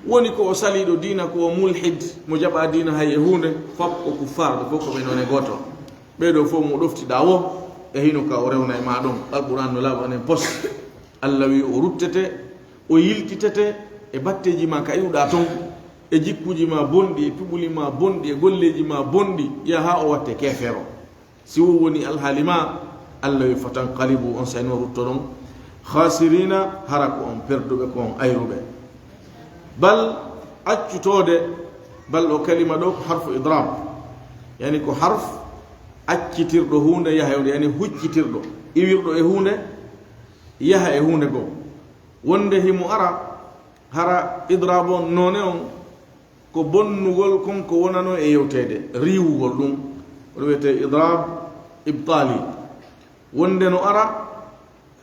Woni ko o saliiɗo diina, ko o mulhid, mo jaɓaa diina hay e huunde, fow ko kuffaar, ɓe fow ko ɓe none gooto. Ɓee ɗoo fow mo ɗoftiɗaa woo, e hino ka o rewna e maa ɗon, Alqur'aanu laaɓa nen pos. Allah wi'i o ruttete, o yiltitete e batteeji maa ka iwɗaa ton, e jikkuuji maa bonɗi, e piɓuli maa bonɗi, e golleeji maa bonɗi, yaha o watte keefeero. Si wo woni alhaali maa, Allah wi'i, "Fatanqalibu", on saa'i non ruttoɗon, "khasirina", hara ko on perduɓe, ko on ayruɓe. Bal, accutoode, bal o kalima ɗo ko harfu idrab. Yani ko harf accitirɗo huunde yaha e huunde, yani huccitirɗo, iwirɗo e huunde, yaha e huunde goo. Wonde himo ara, hara idrab on noone on, ko bonnugol kon ko wonano e yewteede, riiwugol ɗum, ɗum wiyetee idrab ibtali. Wonde no ara,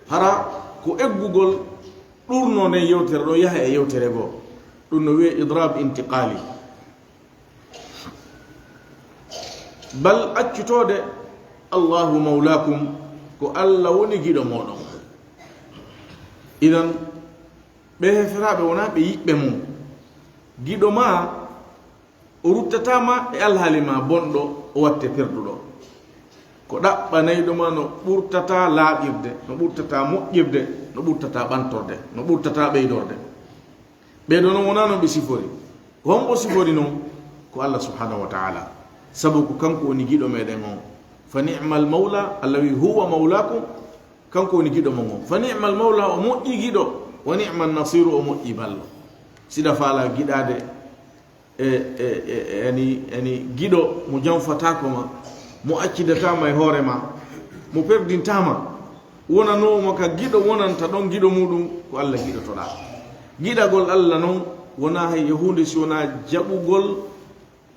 hara ko eggugol ɗurno nden yewtere ɗon yaha e yewtere goo. Ɗum no wiyee idrab intiqali. Bal accutoode, Allahu mawlakum, ko Allah woni giɗo mooɗon. Idan, ɓe heeferaaɓe wonaa ɓe yiɓɓe mon. Giɗo maa, o ruttataa ma e alhaali maa bonɗo, o watte perduɗo. Ko ɗaɓɓanayɗo ma no ɓurtataa laaɓirde, no ɓurtataa moƴƴirde, no ɓurtataa ɓantorde, no ɓurtataa ɓeydorde. Ɓee ɗoo non wonaa non ɓe sifori. Ko hombo sifori non? Ko Allah subhanahu wa ta'ala. Sabu ko kanko woni giɗo meɗen on. "Fa ni'mal mawla", Allah wi'i, "Huwa mawlakum", kanko woni giɗo mon on. "Fa ni'mal mawla", o moƴƴi giɗo. "Wa ni'man nasiru", o moƴƴi ballo. Siɗa faala giɗaade e, e, e, e, yani, yani giɗo mo janfataako ma, mo accidataa ma e hoore ma, mo perdintaa ma, wonanoowo ma ka giɗo wonanta ɗon giɗo muuɗum, ko Allah giɗotoɗaa. Giɗagol Allah non wonaa hay e huunde si wonaa jaɓugol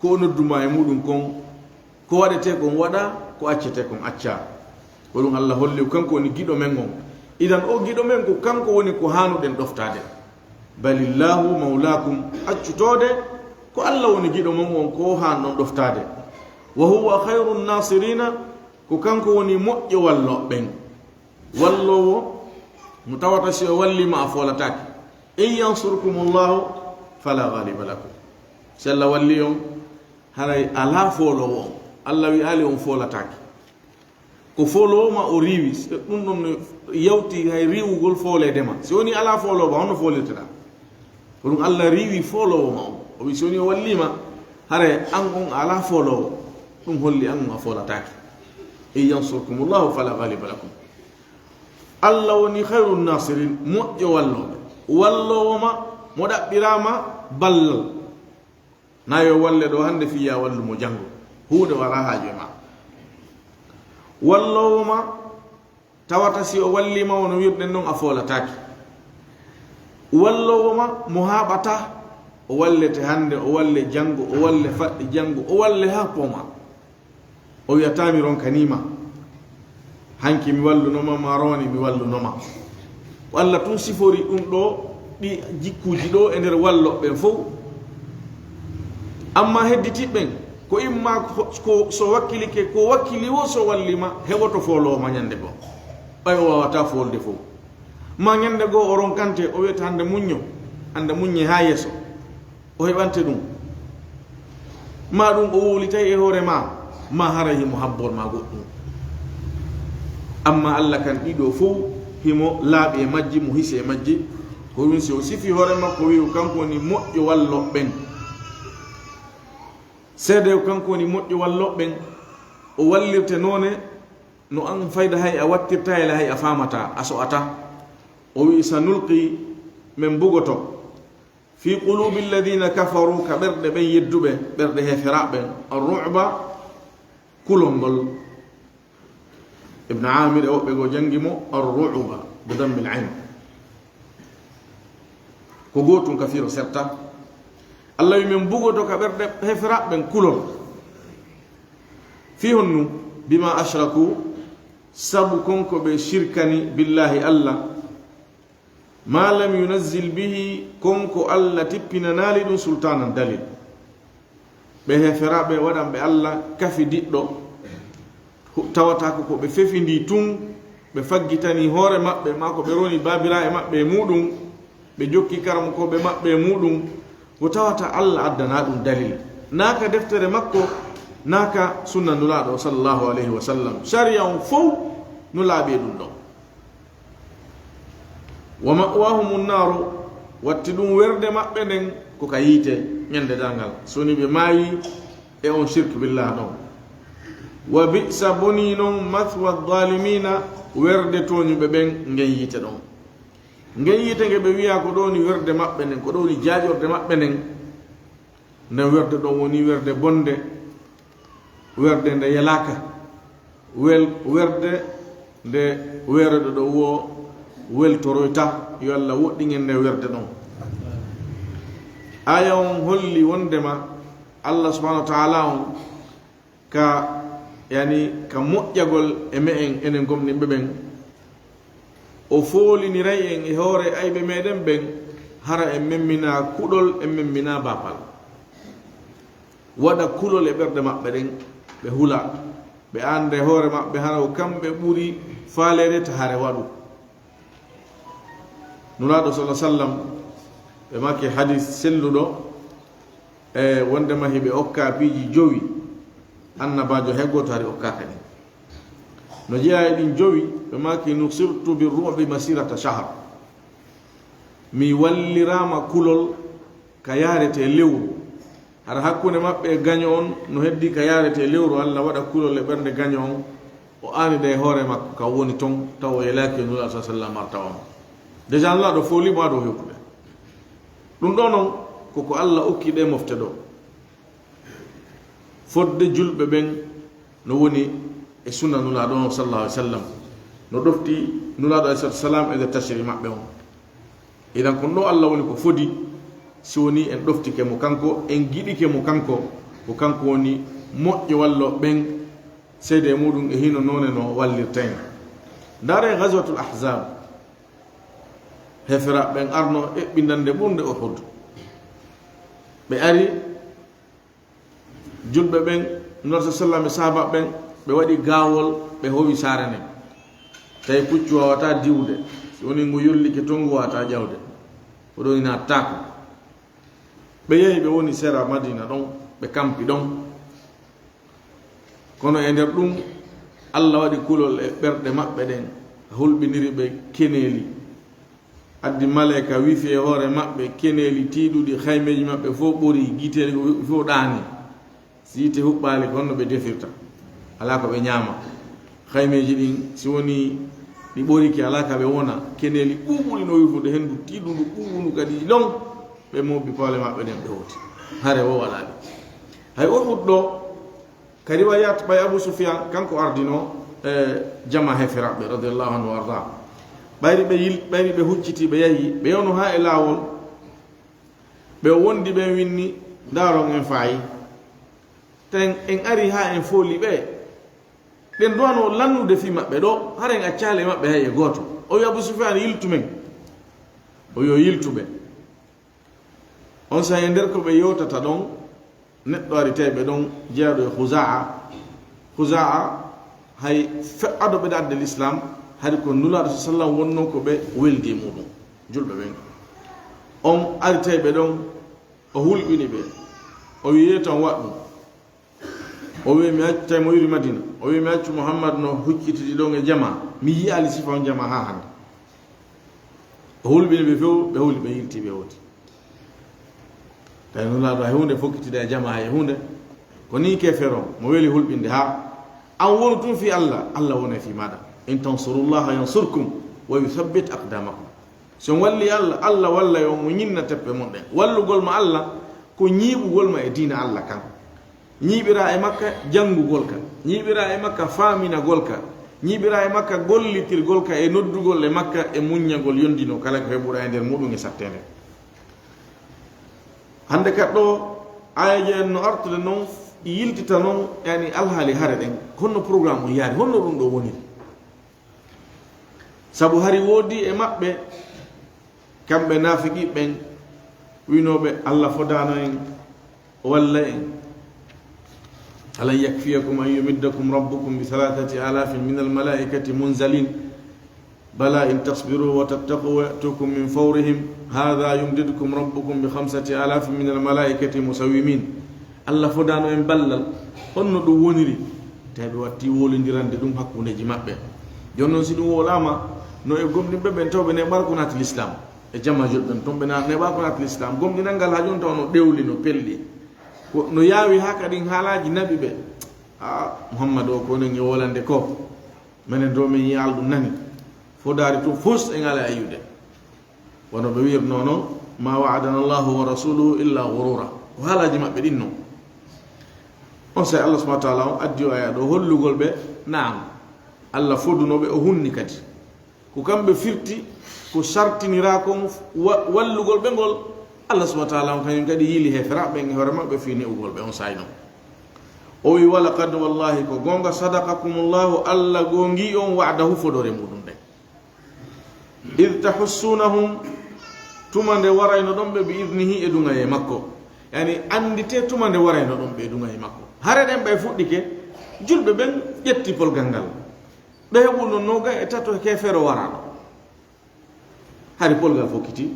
ko o noddu ma e muuɗum kon, ko waɗetee kon waɗa, ko accetee kon acca. Ko ɗum Allah holli, kanko woni giɗo men on. Idan o giɗo men ko kanko woni ko haanuɗen ɗoftaade. "Balillahu mawlakum", accutoode ko Allah woni giɗo mon on, ko o haanɗon ɗoftaade. "Wa huwa khayrun nasirina", ko kanko woni moƴƴo wallooɓe ɓen. Walloowo mo tawata si o wallii ma a foolataake. "In yansurkumullahu fala ghaliba lakum". Si Allah wallii on, haray alaa fooloowo on. Allah wi'aali on foolataake. Ko fooloowo ma o riiwi, ɗum ɗon no yawti hay riiwugol fooleede ma. Si woni alaa fooloowo ma, honno foolirteɗaa? Ko ɗum Allah riiwi fooloowo ma on. O wi'i, si woni o wallii ma, haray an on alaa fooloowo, ɗum holli an on a foolataake. "In yansurkumullahu fala ghaliba lakum". Allah woni khayrun nasirin, moƴƴo wallooɓe. Walloowo ma, mo ɗaɓɓiraa ma ballal. Na yo walle ɗo hannde fii ya wallu mo janngo. Huunde walaa haaju e ma. Walloowo ma, tawata si o wallii ma wano wirɗen non a foolataake. Walloowo ma, mo haaɓataa, o wallete hannde, o walle janngo, o walle faɗɗi janngo, o walle haa poma. O wi'ataa mi ronkanii ma. Hanki mi walluno ma, maa rowani mi walluno ma. Ko Allah tun sifori ɗum ɗo, ɗi jikkuuji ɗo e nder walloɓe ɓen fow. Amma hedditiiɓe ɓen, ko imma ko, ko so wakkilike, ko wakkili wo so walli ma, heɓoto fooloowo ma ñande goo. Ɓay o waawataa foolde fow. Ma ñande goo o ronkante, o wi'ata hannde muñño, hannde muññe haa yeeso. O heɓante ɗum. Maa ɗum o wowlitay e hoore maa, maa haray himo habbor maa goɗɗum. Amma Allah kan ɗiɗo fow, himo laaɓi e majji, mo hisi e majji. Ko ɗum si o sifi hoore makko, wi'u kanko woni moƴƴo walloɓe ɓen. Seede o kanko woni moƴƴo walloɓe ɓen. O wallirte noone no an fayda hay a wattirta e hay a faamata, a so'ata. O wi'i, "Sanulqi", men bugoto. "Fi qulubi alladhina kafaru", ka ɓerɗe ɓen yedduɓe, ɓerɗe heeferaaɓe ɓen, "ar-ru'ba", kulol ngol. Ibn Amir e woɓɓe goo janngi mo, "ar-ru'ba", bi dammil ayn. Ko gootun ka firo serta. Allah wi men bugoto ka ɓerɗe heeferaaɓe ɓen kulol. Fii honnu? "Bima ashraku", Sabu kon ko ɓe shirkani billahi Allah, ma lam yunazzil bihi, kon ko Allah tippinanaali ɗum sultaanan dalil. Ɓe heferaaɓe waɗanɓe Allah kafidiɗɗo, hu-, tawata ko ko ɓe fefindii tun, ɓe faggitanii hoore maɓɓe, maa ko ɓe roni baabiraaɓe maɓɓe e muuɗum, ɓe jokki karamokooɓe maɓɓe e muuɗum, ko tawata Allah addanaa ɗum dalil, naa ka deftere makko, naa ka sunna Nulaaɗo sallallahu alayhi wa sallam. Sariya on fow no laaɓi e ɗum ɗon. Wa ma'wahumun naaru, watti ɗum werde maɓɓe nden ko ka yiite ñande darngal. So woni ɓe maayi e on shirk billah ɗon. Wa bi'sa, bonii non, mathwa dhalimiina, werde tooñuɓe ɓen ngen yiite ɗon. Ngen yiite nge ɓe wi'a ko ɗo woni werde maɓɓe nden, ko ɗo woni jaaƴorde maɓɓe nden. Nden werde ɗon woni werde bonde, werde nde yelaaka, wel-, werde nde weereɗo ɗo wo weltoroyta, yo Allah woɗɗingen nde werde ɗon. Aya on holli wondema Allah subhanahu wa ta'ala on ka, yani, ka moƴƴagol e me'en enen gomɗinɓe ɓen, o fooliniray en e hoore ayɓe meɗen ɓen, hara en memmina kuɗol, en memmina baapal. Waɗa kulol e ɓerɗe maɓɓe ɗen, ɓe hula, ɓe annda e hoore maɓɓe hara ko kamɓe ɓuri faaleede ta hare waɗu. Nulaaɗo sallallahu alaihi wasallam, ɓe maaki hadis selluɗo, e wondema hiɓe okka piiji jowi, annabaajo hay gooto hari okkaaka ɗin. No jeyaa e ɗin jowi, ɓe maaki, "Nusirtu bi ru'bi masirata shahr." Mi walliraama kulol ka yaarete lewru. Hara hakkunde maɓɓe e gaño on no heddi ka yaarete lewru, Allah waɗa kulol e ɓernde gaño on, o aanida e hoore makko ka woni ton, tawa o yelaaki e Nulaaɗo sallallahu alaihi wasallam marta on. Déjà Nulaaɗo fooli mo ado hewtude. Ɗum ɗo non ko ko Allah okki ɗe mofte ɗo. Fodde julɓe ɓen no woni e sunna Nulaaɗo on sallallahu alaihi wasallam, no ɗofti Nulaaɗo alaihi salatu wassalam e nder taciri maɓɓe on. Idan kon ɗo Allah woni ko fodi, si woni en ɗoftike mo kanko, en giɗike mo kanko, ko kanko woni moƴƴo wallo ɓen, seede e muɗum e hino noone no wallirta en. Ndaare Ghazwatul Ahzab, hefera ɓen arno eɓɓindande ɓurnde Uhud. Ɓe ari, julɓe ɓen, Nulaaɗo sallam e sahaaba ɓen, ɓe waɗi gaawol, ɓe howi saare nden. Tawi puccu waawataa diwde, si woni ngu yollike ton, ngu waawataa ƴawde. Ko ɗon ina taako. Ɓe yehi, ɓe woni sera Madina ɗon, ɓe kampi ɗon. Kono e nder ɗum, Allah waɗi kulol e ɓerɗe maɓɓe ɗen, hulɓiniri ɓe keneeli. Addi maleyka wifi e hoore maɓɓe, keneeli tiiɗuɗi, haymeeji maɓɓe fof ɓori, giteeli fof ɗaani. Si yiite huɓɓaali, ko honno ɓe defirta? Alaa ko ɓe ñaama. Haymeeji ɗin, si wonii ɗi ɓorike, alaa ka ɓe wona. Keneeli ɓuuɓuɗi no wifude, henndu tiiɗundu ɓuuɓundu kadi lon, ɓe mobbi pawle maɓɓe ɗen, ɓe hoti. Hare wo walaa ɗi. Hay Uhud ɗo, ka riwayat ɓay Abu Sufyan, kanko ardino, e, jama heferaaɓe, radiyallahu anhu wa arda. Ɓayri ɓe yil-, ɓayri ɓe hucciti, ɓe yahi, ɓe yonu haa e laawol, ɓe wondi ɓen winni, "Ndaaron en faayi. Ten en ari haa en fooli ɓe. Ɗen duwano lannude fii maɓɓe ɗo, hara en accaali e maɓɓe hay e gooto." O wi Abu Sufyan, "Yiltu men." O wi o yiltu ɓe. On saa'i e nder ko ɓe yewtata ɗon, neɗɗo ari tawi ɓe ɗon jeyaaɗo e Khuzaa'a. Khuzaa'a hay fe'ado ɓe adde l'islam, hari ko Nulaaɗo sallam wonno ko ɓe weldi e muɗum, julɓe ɓen. On ari tawi ɓe ɗon, o hulɓini ɓe. O wi, "Yeetan waɗ ɗum." O wi, "Mi accu," tawi mo yuri Madina. O wi, "Mi accu Muhammad no huccitidi ɗon e jama. Mi yi'aali sifa on jama haa hannde." O hulɓini ɓe few, ɓe huli, ɓe yilti, ɓe hoti. Tawi Nulaaɗo hay huunde fokkitida e jama hay huunde. Ko nii kefero mo weli hulɓinde haa an wonu tun fii Allah, Allah wona fii maaɗa. "In tansurullaha yansurkum wa yuthabbit aqdamakum." Si on walli Allah, Allah wallay on, mo ñinna teppe mon ɗen. Wallugol ma Allah ko ñiiɓugol ma e diina Allah kan. Ñiiɓira e makka janngugol ka, ñiiɓira e makka faaminagol ka, ñiiɓira e makka gollitirgol ka e noddugol e makka e muññagol yondino kala ko heɓuɗa e nder muɗum e satteende. Hannde ka ɗo, aayeeje en no artude non, yiltita non, yani alhaali hare ɗen. Honno programme on yaari? Honno ɗum ɗo woniri? Sabu hari woodi e maɓɓe, kamɓe naafiqi ɓen, winooɓe, "Allah fodaano en, o walla en. Alan yakfiyakum an yumiddakum rabbukum bi thalathati alafin min almalaikati munzalin. Bala in tasbiru wa tattaqu wa ya'tukum min fawrihim hadha yumdidkum rabbukum bi khamsati alafin min almalaikati musawwimin." Allah fodaano en ballal. Honno ɗum woniri? Tawi ɓe watti wowlindirande ɗum hakkundeji maɓɓe. Jooni noon, si ɗum wowlaama, no e gomɗinɓe ɓen, tawɓe neeɓaaka ko naati l'islam. E jama joɗɗon toon, ɓe na-, neeɓaaka ko naati l'islam. Gomɗinal ngal haa jooni taw no ɗewli, no pelli. Ko no yaawi haa kadi haalaaji naɓi ɓe. "A, Muhammad o, ko onon e wolande ko. Menen ɗo min yiyaali ɗum nani. Fodaari tun fus en alaa e yi'ude." Wano ɓe wi'irnoo non, "Ma wa'adana Allahu wa rasuluhu illa ghurura." Ko haalaaji maɓɓe ɗin non. Onsay Allah subhanahu wa ta'ala on addi o aya ɗo hollugol ɓe, naam, Allah foduno ɓe, o hunni kadi. Ko kamɓe firti, ko sartiniraa kon wa-, wallugol ɓe ngol, Allah subhanahu wa ta'ala on kañum kadi yiili heeferaaɓe ɓen e hoore maɓɓe fii ne'ugol ɓe on saa'i non. O wi, "Wa laqad, wallahi ko goonga, sadaqakumullahu, Allah goongii on, wa'dahu, fodoore muɗum nden. Id tahussunahum, tuma nde warayno ɗon ɓe, bi idnihi, e duŋayee makko." Yani, annditee tuma nde warayno ɗon ɓe e duŋayee makko. Hare ɗen ɓay fuɗɗike, julɓe ɓen ƴetti polgal ngal. Ɓe heɓuno noogay e tato keefeero waraano. Hari polgal fokkiti,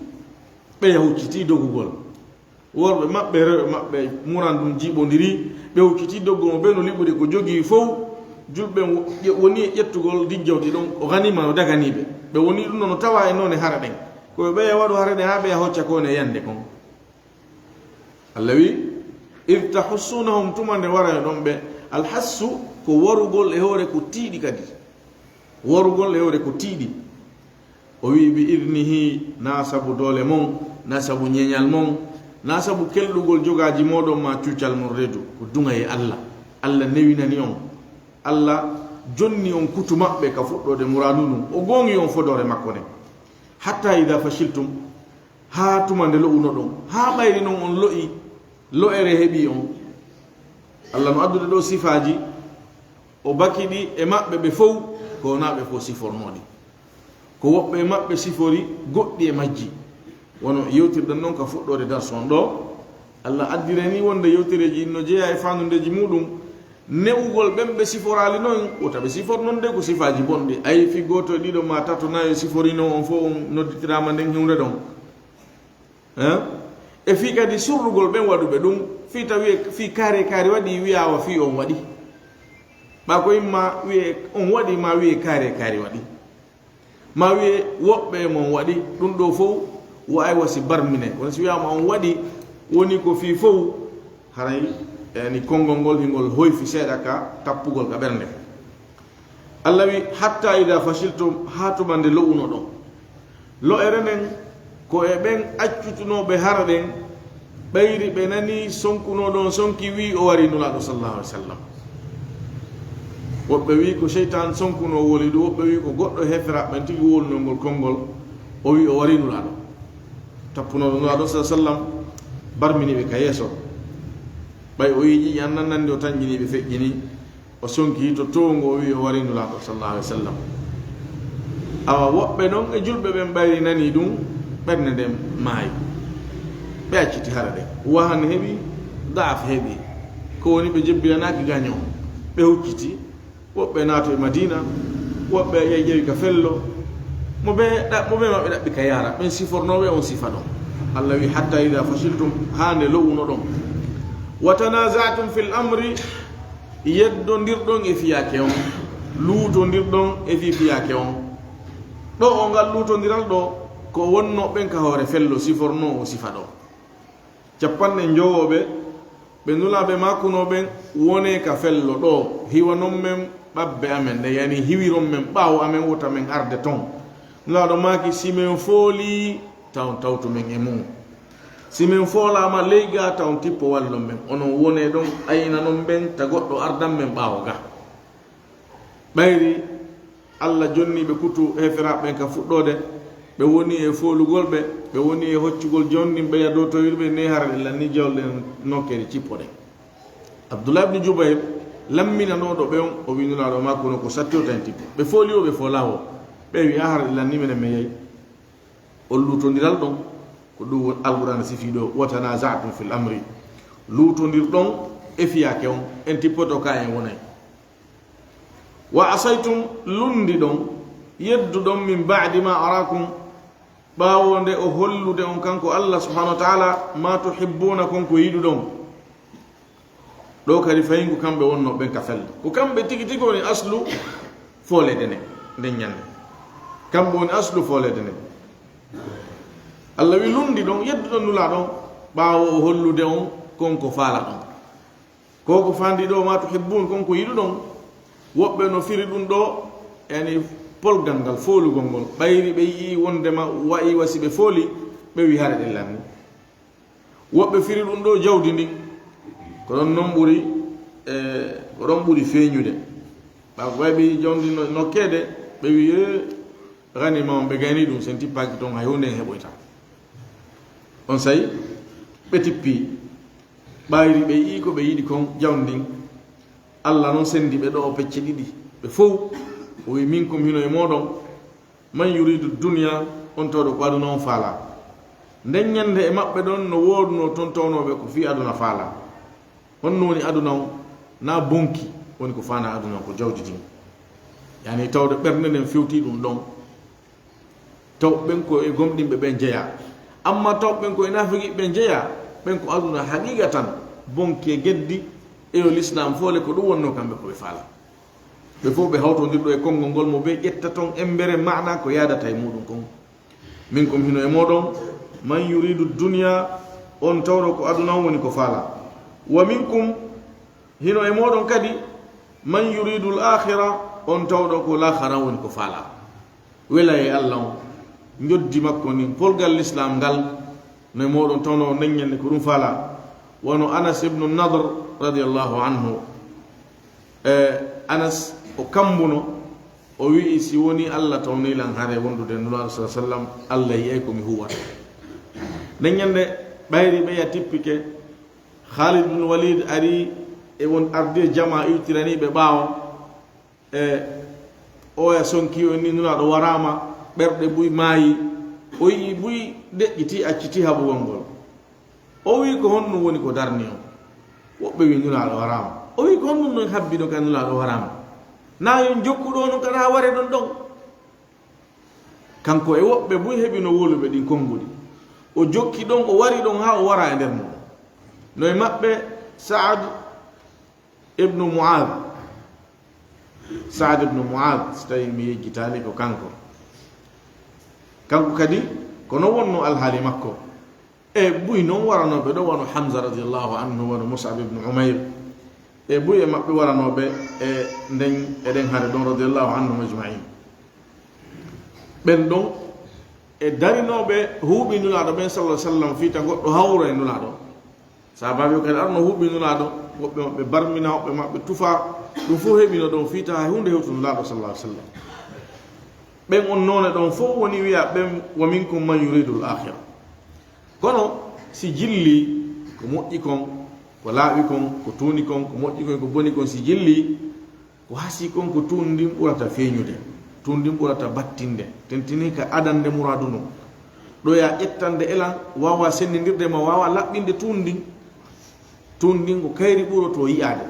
ɓe yahucciti dogugol. Worɓe maɓɓe, rewɓe maɓɓe, muran ɗum jiiɓondiri, ɓe hucciti doggo mo bee no liɓude ko jogii fow. Julɓe wo-, ƴe-, woni e ƴettugol din jawdi ɗon, o ganima no daganiiɓe. Ɓe woni ɗum ɗon no tawa e noone hara ɗen. Ko ɓe ɓeya waɗu hara ɗen haa ɓeya hocca ko ne yande kon. Allah wi, "Id tahussunahum", tuma nde warayno ɗon ɓe. Alhassu ko warugol e hoore ko tiiɗi kadi. Warugol e hoore ko tiiɗi. O wi'i, "Bi idnihi", naa sabu doole mon, naa sabu ñeeñal mon, naa sabu kelɗugol jogaaji mooɗon maa cuucal mon reedu, ko duŋayee Allah. Allah newinani on. Allah jonni on kutu maɓɓe ka fuɗɗoode muraadu ndun. O gooŋi on fodoore makko nden. Hatta ida fashiltum, haa tuma nde lo'unoɗon, haa ɓayri non on lo'i, lo'ere heɓi on. Allah no addude ɗo sifaaji, o baki ɗi e maɓɓe ɓe fow, ko wonaa ɓe fow sifornooɗi. Ko woɓɓe e maɓɓe sifori goɗɗi e majji. Wano yewtirɗen non ka fuɗɗoode darsu on ɗo, Allah addirani wonde yewtereeji ɗin no jeyaa e faandudeeji muɗum. Ne'ugol ɓen ɓe siforaali non, wota ɓe sifor non de ko sifaaji bonɗi. Ay, fii gooto e ɗiɗo maa tato nayo siforino on fow, on nodditiraama nden huunde ɗon. Hein? E fii kadi surrugol ɓen waɗuɓe ɗum, fii tawi fii kaari kaari waɗi, wi'aa wa fii on waɗi. Ɓaa ko imma wi'e on waɗi, maa wi'e kaari kaari waɗi. Maa wi'e woɓɓe e mon waɗi, ɗum ɗo fow, wo ay wasi barmine. Kono si wi'aama on waɗi, woni ko fii fow, haray, yani, konngol ngol hingol hoyfi seeɗa ka tappugol ka ɓernde. Allah wi, "Hatta ida fashiltum", haa tuma nde lo'unoɗon. Lo'ere nden, ko e ɓen accutunooɓe hara ɗen, ɓayri ɓe nani sonkunooɗo on sonki, wi o wari Nulaaɗo sallallahu alaihi wasallam. Woɓɓe wi ko seytaan sonkunoo woli ɗum, woɓɓe wi ko goɗɗo heferaaɓe ɓen tigi wolnoo ngol konngol, o wi o wari Nulaaɗo. Tappunooɗo Nulaaɗo sallallahu alaihi wasallam barmini ɓe ka yeeso. Ɓay o yi'i ƴiƴan nan nandi, o tanƴini ɓe feƴƴini. O sonki to towngo, o wi'i o wari Nulaaɗo sallallahu alaihi wasallam. Awa woɓɓe non e julɓe ɓen ɓayri nani ɗum, ɓernde nden maayi. Ɓe acciti hara ɗen. Wahan heɓi, daaf heɓi. Ko woni ɓe jebbilanaaki gaño on. Ɓe hucciti, woɓɓe naato e Madiina, woɓɓe ƴeƴƴewi ka fello. Mo ɓe ɗa-, mo ɓe maɓɓe ɗaɓɓi ka yaara, ɓen sifornooɓe on sifa ɗon. Allah wi, "Hatta ida fashiltum", haa nde lo'unoɗon. "Wa tanaza'tum fil amri", yeddondirɗon e fiyaake on, luutondirɗon e fii fiyaake on. Ɗo o ngal luutondiral ɗo, ko wonno ɓen ka hoore fello siforno o sifa ɗo. Capanɗe njowooɓe, ɓe Nulaaɓe maakunoo ɓen, wonee ka fello ɗo, hiwanon men ɓabbe amen, ɗe yani hiwiron men ɓaawo amen, wota men arde ton. Nulaaɗo maaki, si men foolii, taw on tawtu men e mum. Si men foolaama ley gaa, taw on tippo wallon men. Onon wonee ɗon, aynanon men, ta goɗɗo ardan men ɓaawo gaa. Ɓayri Allah jonni ɓe kutu heferaaɓe ɓen ka fuɗɗoode, ɓe woni e foolugol ɓe, ɓe woni e hoccugol jonnin ɓe, yadotowir ɓe, ne hara ɗe lanni jawle ɗen nokkeere cippo ɗen. Abdullah ibn Jubayr, lamminanooɗo ɓe on, o wi Nulaaɗo maako no ko satti o tan tippo. Ɓe fooli o, ɓe foolaa o. Ɓe wi, "A hara ɗi lanni menen, mi yey." On luutondiral ɗon, ko ɗum woni Alqur'aana sifii ɗo, "Wa tanaza'tum fil amri." Luutondirɗon e fiyaake on, en tippoto ka en wonay. "Wa asaytum," lundiɗon, yedduɗon, "min ba'di ma arakum," ɓaawo nde o hollude on kanko Allah subhanahu wa ta'ala, "ma tuhibbuuna," kon ko yiɗuɗon. Ɗo kadi fayingu kamɓe wonno ɓen ka fella. Ko kamɓe tigi tigi woni aslu fooleede nden, nden ñande. Kamɓe woni aslu fooleede nden. Allah wi, lundiɗon, yedduɗon Nulaaɗo, ɓaawo o hollude on kon ko faalaɗon. Ko ko fandi ɗo, "ma tuhibbuun," kon ko yiɗuɗon. Woɓɓe no firi ɗum ɗo, yani polgal ngal, foolugol ngol. Ɓayri ɓe yi'i wondema wa'i wa si ɓe fooli, ɓe wi, "Hare ɗen lanni." Woɓɓe firi ɗum ɗo jawdi ndin. Ko ɗon non ɓuri, e, ko ɗon ɓuri feeñude. Ɓaawo ko wawi ɓe yi'i jawdi no, nokkeede, ɓe wi, "E, ganima on ɓe gayni ɗum, sen tippaaki ton, hay huunde en heɓoyta." On say, ɓe tippi. Ɓayri ɓe yi'i ko ɓe yiɗi kon, jawdi ndin. Allah non sendi ɓe ɗo o pecce ɗiɗi. Ɓe fow, o wi, "Minkum," hino e mooɗon, "man yuridu dunya," on tawɗo ko aduna on faala. Nden ñande e maɓɓe ɗon no woodunoo ton tawnooɓe ko fii aduna faala. Honno woni aduna on? Na bonki woni ko faana aduna on, ko jawdi ndin. Yani tawde ɓernde nden fewti ɗum ɗon. Taw ɓen ko e gomɗinɓe ɓen jeyaa. Amma taw ɓen ko e naafiqiiɓe ɓen jeyaa, ɓen ko aduna haqiiqa tan, bonki e geddi, e yo lislaam foole, ko ɗum wonnoo kamɓe ko ɓe faala. Ɓe fof ɓe hawtondirɗo e konngol ngol mo ɓe ƴetta ton embere maana ko yaadata e muɗum kon. Minkum, hino e mooɗon, man yuridu dunya, on tawɗo ko aduna on woni ko faala. Wa minkum, hino e mooɗon kadi, man yuridu al-akhira, on tawɗo ko laakhara woni ko faala. Wela e Allah on, njoddi makko ndin, polgal lislaam ngal, no e mooɗon tawno on nden ñande ko ɗum faala. Wano Anas ibnu Nadr radiyallahu anhu. E, Anas o kambuno, o wi'i, "Si woni Allah tawni lan hare wondude Nulaaɗo sallallahu alaihi wasallam, Allah yi'ay ko mi huwata." Nden ñande ɓayri ɓeya tippike, Khalid bin Walid ari e won ardi e jama iwtirani ɓe ɓaawo. E, oya sonki o ni Nulaaɗo waraama, ɓerɗe buy maayi, o yi'i buy deƴƴiti, acciti haɓugol ngol. O wi'i, "Ko honɗum woni ko darni on?" Woɓɓe wi'i, "Nulaaɗo waraama." O wi'i, "Ko honɗum non habbi ɗon ka Nulaaɗo waraama? Na yon jokku ɗo non, kada ware ɗon ɗon." Kanko e woɓɓe buy heɓino woluɓe ɗin konnguɗi. O jokki ɗon, o wari ɗon haa o wara e nder mum. No e maɓɓe Sa'ad ibnu Mu'adh. Sa'ad ibnu Mu'adh, so tawi mi yejjitaali ko kanko. Kanko kadi, ko non wonno alhaali makko. E buy non waranooɓe ɗo, wano Hamza radiyallahu anhu, wano Mus'ab ibnu Umayr. E buy e maɓɓe waranooɓe e nden, e ɗen hare ɗon radiyallahu anhum ajma'in. Ɓen ɗon e darinooɓe huuɓi Nulaaɗo ɓen sallallahu alaihi wasallam fii ta goɗɗo hawro e Nulaaɗo. Sahabaaɓe kadi arno huuɓi Nulaaɗo, woɓɓe maɓɓe barmina, woɓɓe maɓɓe tufa, ɗum fof heɓino ɗon fii ta hay huunde hewtu Nulaaɗo sallallahu alaihi wasallam. Ɓen on noone ɗon fof woni wi'a ɓen, "Wa minkum man yuridul akhira." Kono si jilli ko moƴƴi kon, ko laaɓi kon, ko tuuni kon, ko moƴƴi kon, ko boni kon, si jilli, ko hasii kon ko tuun ndin ɓurata feeñude, tuun ndin ɓurata battinde, tentini ka adande muraadu ndun. Ɗo ya ƴettande elan, waawa senndindirde ma, waawa laɓɓinde tuun ndin. Tuun ndin ko kayri ɓuroto yi'aade.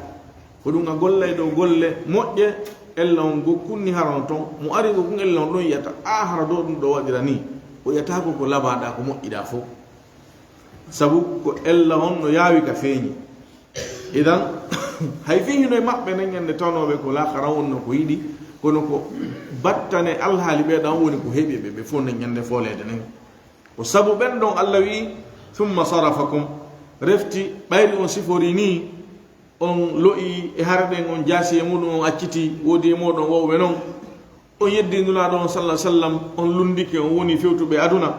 Ko ɗum a gollay ɗo golle moƴƴe, ella on go kunni harano ton, mo ari go kun ella on ɗon yi'ata, a hara ɗo ɗum ɗo waɗira ni, o yi'ataako ko labaaɗa, ko moƴƴiɗa fof. Sabu ko ella on no yaawi ka feeñi. Idan, hay fii hino e maɓɓe nen ñande tawnooɓe ko laakara wonno ko yiɗi, kono ko battane alhaali ɓe ɗan woni ko heɓi ɓe, ɓe fof nen ñande fooleede nen. Ko sabu ɓen ɗon Allah wi'i, "Thumma sarafakum," refti ɓayri on sifori ni, on lo'i e hare ɗen, on jaasi e muɗum, on acciti, woodi e mooɗon wowɓe non. On yeddi Nulaaɗo on sallallahu alaihi wasallam, on lundike, on woni fewtuɓe aduna.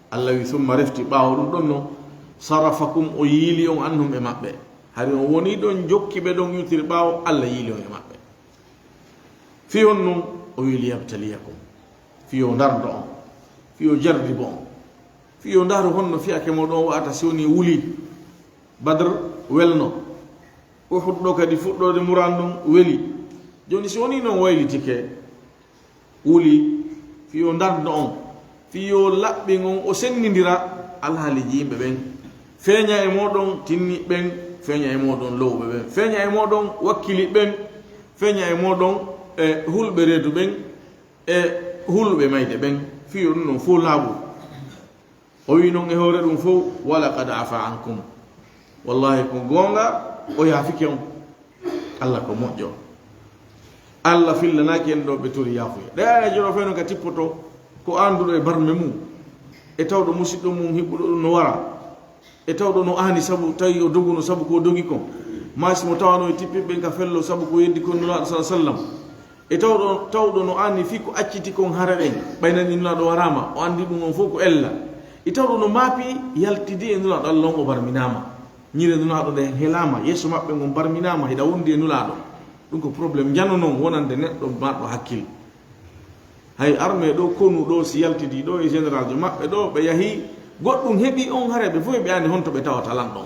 Allah wi, "Summa," refti ɓaawo ɗum ɗon no, "sarafakum," o yiili on, "anhum," e maɓɓe. Hari on woni ɗon jokki ɓe ɗon iwtiri ɓaawo, Allah yiili on e maɓɓe. Fii honɗum? O wi, "Liyabtaliyakum," fii o ndardo on, fii o jarribo on, fii o ndaru honno fiyake mo ɗon wa'ata si woni wuli. Badr welno, Uhud ɗo kadi fuɗɗoode muraan ɗum weli. Jooni si woni noon waylitike, wuli, Fii yo ndarndo on, fii yo laɓɓin on, o senndindira alhaaliiji yimɓe ɓen. Feeña e mooɗon tinniiɓe ɓen, feeña e mooɗon lowɓe ɓen, feeña e mooɗon wakkiliiɓe ɓen, feeña e mooɗon e hulɓe reedu ɓen, e hulɓe mayde ɓen, fii yo ɗum ɗon fow laaɓu. O wi'i non e hoore ɗum fow, "Wa laqad afa ankum." Wallahi, ko goonga, o yaafike on. Allah ko moƴƴo. Allah fillanaaki en ɗo ɓe tori yaafuya. Ɗe aya joro fayno ka tippoto ko annduɗo e barme mum, e tawɗo musiɗɗo mum hiɓɓuɗo ɗum no wara, e tawɗo no aani sabu tawi o doguno sabu ko dogi kon. Maa si mo tawano e tippiɓe ɓen ka fello sabu ko yeddi kon Nulaaɗo, sallallahu alaihi wasallam. E tawɗo, tawɗo no anndi fii ko acciti kon hare ɗen, ɓay nani Nulaaɗo waraama, o anndi ɗum on fow ko ella. E tawɗo no maapi yaltidi e Nulaaɗo, Allah on o barminaama. Ñiire Nulaaɗo nden helaama, yeeso maɓɓe ngon barminaama, hiɗa wondi e Nulaaɗo. Ɗum ko problème njano non wonande neɗɗo marɗo hakkil. Hay armée ɗo konu ɗo si yaltidi ɗo e généraljo maɓɓe ɗo, ɓe yahi goɗɗum heɓi on hare, ɓe fow ɓe anndi honto ɓe tawata lan ɗon.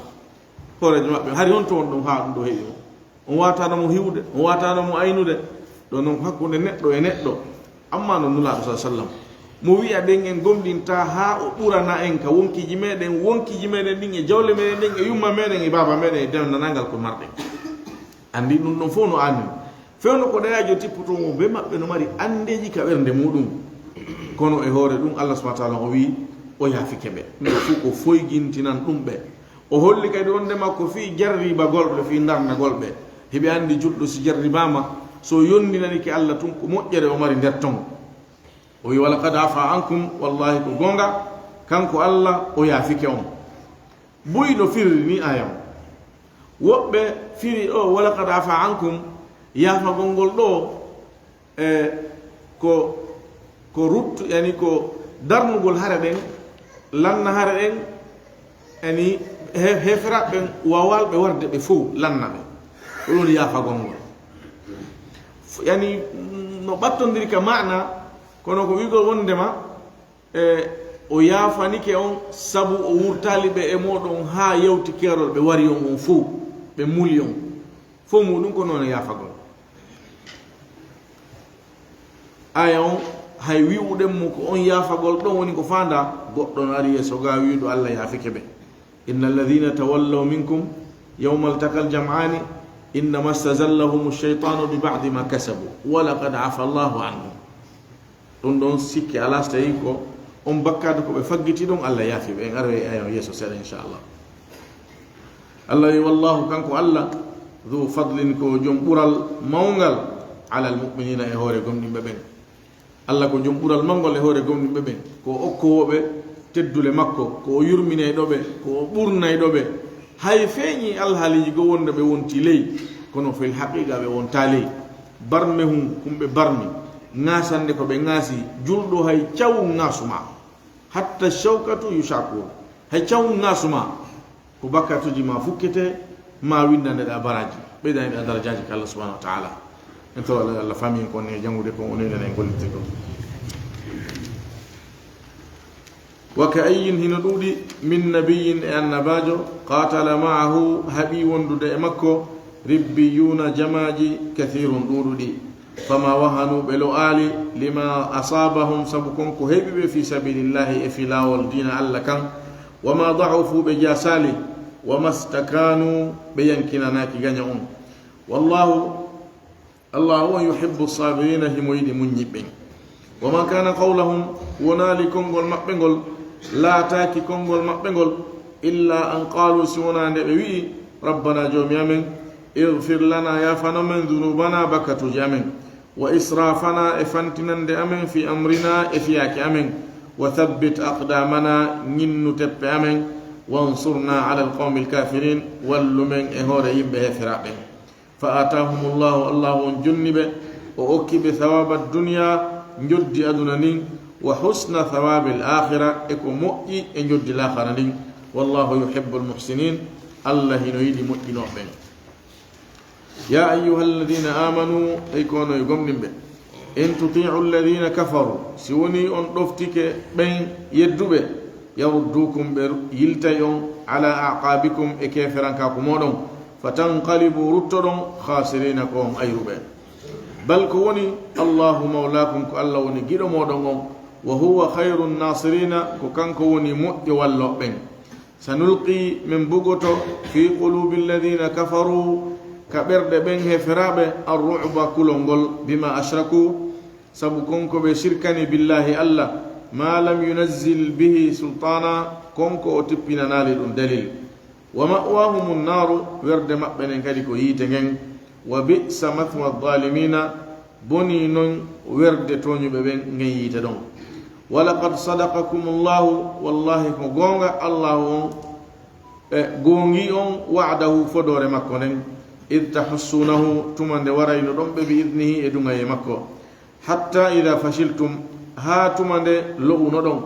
Hooreejo maɓɓe, hari honto won ɗum haa ɗum ɗo heɓi on. On waataano mo hiwude, on waataano mo aynude. Ɗo non ko hakkunde neɗɗo e neɗɗo. Amma no Nulaaɗo, sallallahu alaihi wasallam, mo wi'a ɗen en gomɗinta haa o ɓurana en ka wonkiiji meɗen, wonkiiji meɗen ɗin e jawle meɗen ɗen e yumma meɗen e baaba meɗen e denndanangal ko marɗen. Anndi ɗum ɗon fow no aani. Fewndo ko ɗayajo tippoto mo be maɓɓe no mari anndeeji ka ɓernde muɗum. Kono e hoore ɗum, Allah subhanahu wa ta'ala o wi'i o yaafike ɓe. Ɗum ɗo fow ko foygintinan ɗum ɓe. O holli kadi wondema ko fii jarribagol ɓe, fii ndarnagol ɓe. Hiɓe anndi julɗo si jarribaama, so yondinanike Allah tun ko moƴƴere o mari nder ton. O wi'i, "Wa laqad afa ankum," wallahi ko goonga, kanko Allah o yaafike on. Buy no firri ni aya on. Woɓɓe firi o, "Wa laqad afa ankum," yaafagol ngol ɗo, e ko, ko ruttu, yani ko darnugol hare ɗen, lanna hare ɗen, yani he-, heeferaaɓe ɓen waawalɓe warde ɓe fow lanna ɓe. Ko ɗum woni yaafagol ngol. F-, yani no ɓattondiri ka maana, kono ko wi'ugol wondema, e o yaafanike on sabu o wurtaali ɓe e mooɗon haa yawti keerol, ɓe wari on on fow, ɓe muli on. Fow muɗum ko noon e yaafagol. Aya on, hay wi'uɗen mo ko on yaafagol ɗon woni ko faandaa, goɗɗo no ari yeeso ga wi'uɗo Allah yaafike ɓe. "Inna alladhina tawallaw minkum yawmal taqal jam'ani innama stazallahum shaytanu bi ba'di ma kasabu, wa laqad afa Allahu anhum." Ɗum ɗon sikke alaa so tawi ko on bakkaatu ko ɓe faggiti ɗon, Allah yaafi ɓe. En aroya e aya on yeeso seeɗa, inchallah. Allah wi, "Wallahu," kanko Allah, "dhu fadlin," ko jom ɓural mawngal, "alal mu'minina," e hoore gomɗinɓe ɓen. Allah ko jom ɓural mawngol e hoore gomɗinɓe ɓen. Ko o okkoowo ɓe teddule makko, ko o yurminayɗo ɓe, ko o ɓurnayɗo ɓe. Hay feeñi alhaaliiji goo wonde ɓe wonti ley, kono fil haqiqa ɓe wonta ley. Barme hun, kun ɓe barmi, ŋaasande ko ɓe ŋaasi, julɗo hay cawu ŋaasuma. Hatta shawkatu yushakun. Hay cawu ŋaasuma. Ko bakkatuuji ma fukkete, ma winndane ɗa baraaji, ɓeydane ɗa darajaaji ka Allah subhanahu wa ta'ala. En tawa Allah, Allah faami en ko ne janngude ko o newinana en gollirde ko. Wa ka ayyin, hino ɗuuɗi, min nabiyyin, e annabaajo, qatala ma'ahu, haɓi wondude e makko, ribbiyuna, jamaaji, kathirun, ɗuuɗuɗi. Fama wahanu, ɓe lo'aali, lima asabahum, sabu kon ko heɓi ɓe, fi sabilillahi, e fi laawol diina Allah kan. Wama da'ufu, ɓe jasaali, wama stakanu, ɓe yankinanaaki gaño on. Wallahu, Allahu on, yuhibbu sabirina, himo yiɗi muññiɓɓe. Wama kana qawlahum, wonaali konngol maɓɓe ngol, laataaki konngol maɓɓe ngol, illa an qalu, si wonaa nde ɓe wi'i, Rabbana, Joomi amen, ighfir lana, yaafano men, dhunubana, bakkatuuji amen, wa israfana, e fantinande amen, fi amrina, e fiyaake amen, wa thabbit aqdamana, ñinnu teppe amen, wansurna ala alqawmi alkafirin, wallu men e hoore yimɓe heeferaaɓe ɓen. Fa aatahumullahu, Allahu on jonni ɓe, o okki ɓe thawaba dunya, njoddi aduna ndin, wa husna thawabil akhira, e ko moƴƴi e njoddi laakhara ndin. Wallahu yuhibbul muhsinin, Allah hino yiɗi moƴƴinooɓe ɓen. Ya ayyuhalladhina amanu, ey ko onon e gomɗinɓe, in tuti'u alladhina kafaru, si woni on ɗoftike ɓen yedduɓe, yaruddukum, ɓe yiltay on, ala aqabikum, e keeferankaaku mooɗon, fatanqalibu, ruttoɗon, khasirina, ko on ayruɓe. Bal, ko woni, Allahu mawlakum, ko Allah woni giɗo mooɗon on, وهو خير الناصرين, ko kanko woni moƴƴo wallooɓe ɓen. سنلقي, min bugoto, في قلوب الذين كفروا, ka ɓerɗe ɓen heeferaaɓe, الرعب, kulol ngol, بما أشركوا, sabu kon ko ɓe sirkani, بالله, Alla, ما لم ينزل به سلطانا, kon ko o tippinanaali ɗum dalil. ومأواهم النار, werde maɓɓe nden kadi ko yiite ngen. وبئس مثوى الظالمين, bonii non werde tooñuɓe ɓen ngen yiite ɗon. ولقد صدقكم الله, wallaahi ko goonga Allaahu on, e goongii on, وعده, fodoore makko nden, إذ تحسونه, tuma nde waraynoɗon ɓe, بإذنه, e duŋayee makko. حتى إذا فشلتم, haa tuma nde lo'unoɗon,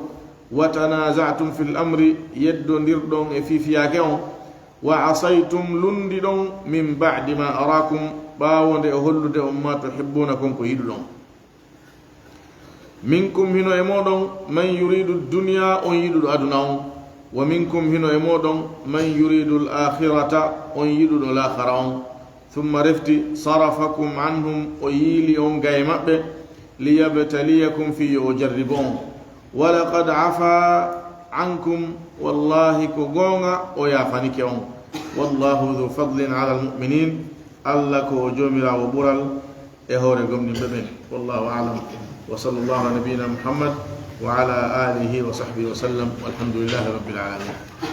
وتنازعتم في الأمر, yeddondirɗon e fii fiyaake on, وعصيتم, lunndiɗon, من بعد ما أراكم, ɓaawo nde o hollude on, ما تحبون, kon ko yiɗuɗon. منكم, hino e mooɗon, من يريد الدنيا, on yiɗuɗo aduna on, ومنكم, hino e mooɗon, من يريد الآخرة, on yiɗuɗo laakhara on. ثم, refti, صرفكم عنهم, o yiili on gaye maɓɓe, ليبتليكم, fii yo o jarribo on. ولقد عفا عنكم, wallaahi ko goonga o yaafanike on. والله ذو فضل على المؤمنين, Alla ko o Joomiraawo ɓural e hoore gomɗinɓe ɓen. والله أعلم. وصلى الله على نبينا محمد وعلى آله وصحبه وسلم، والحمد لله رب العالمين.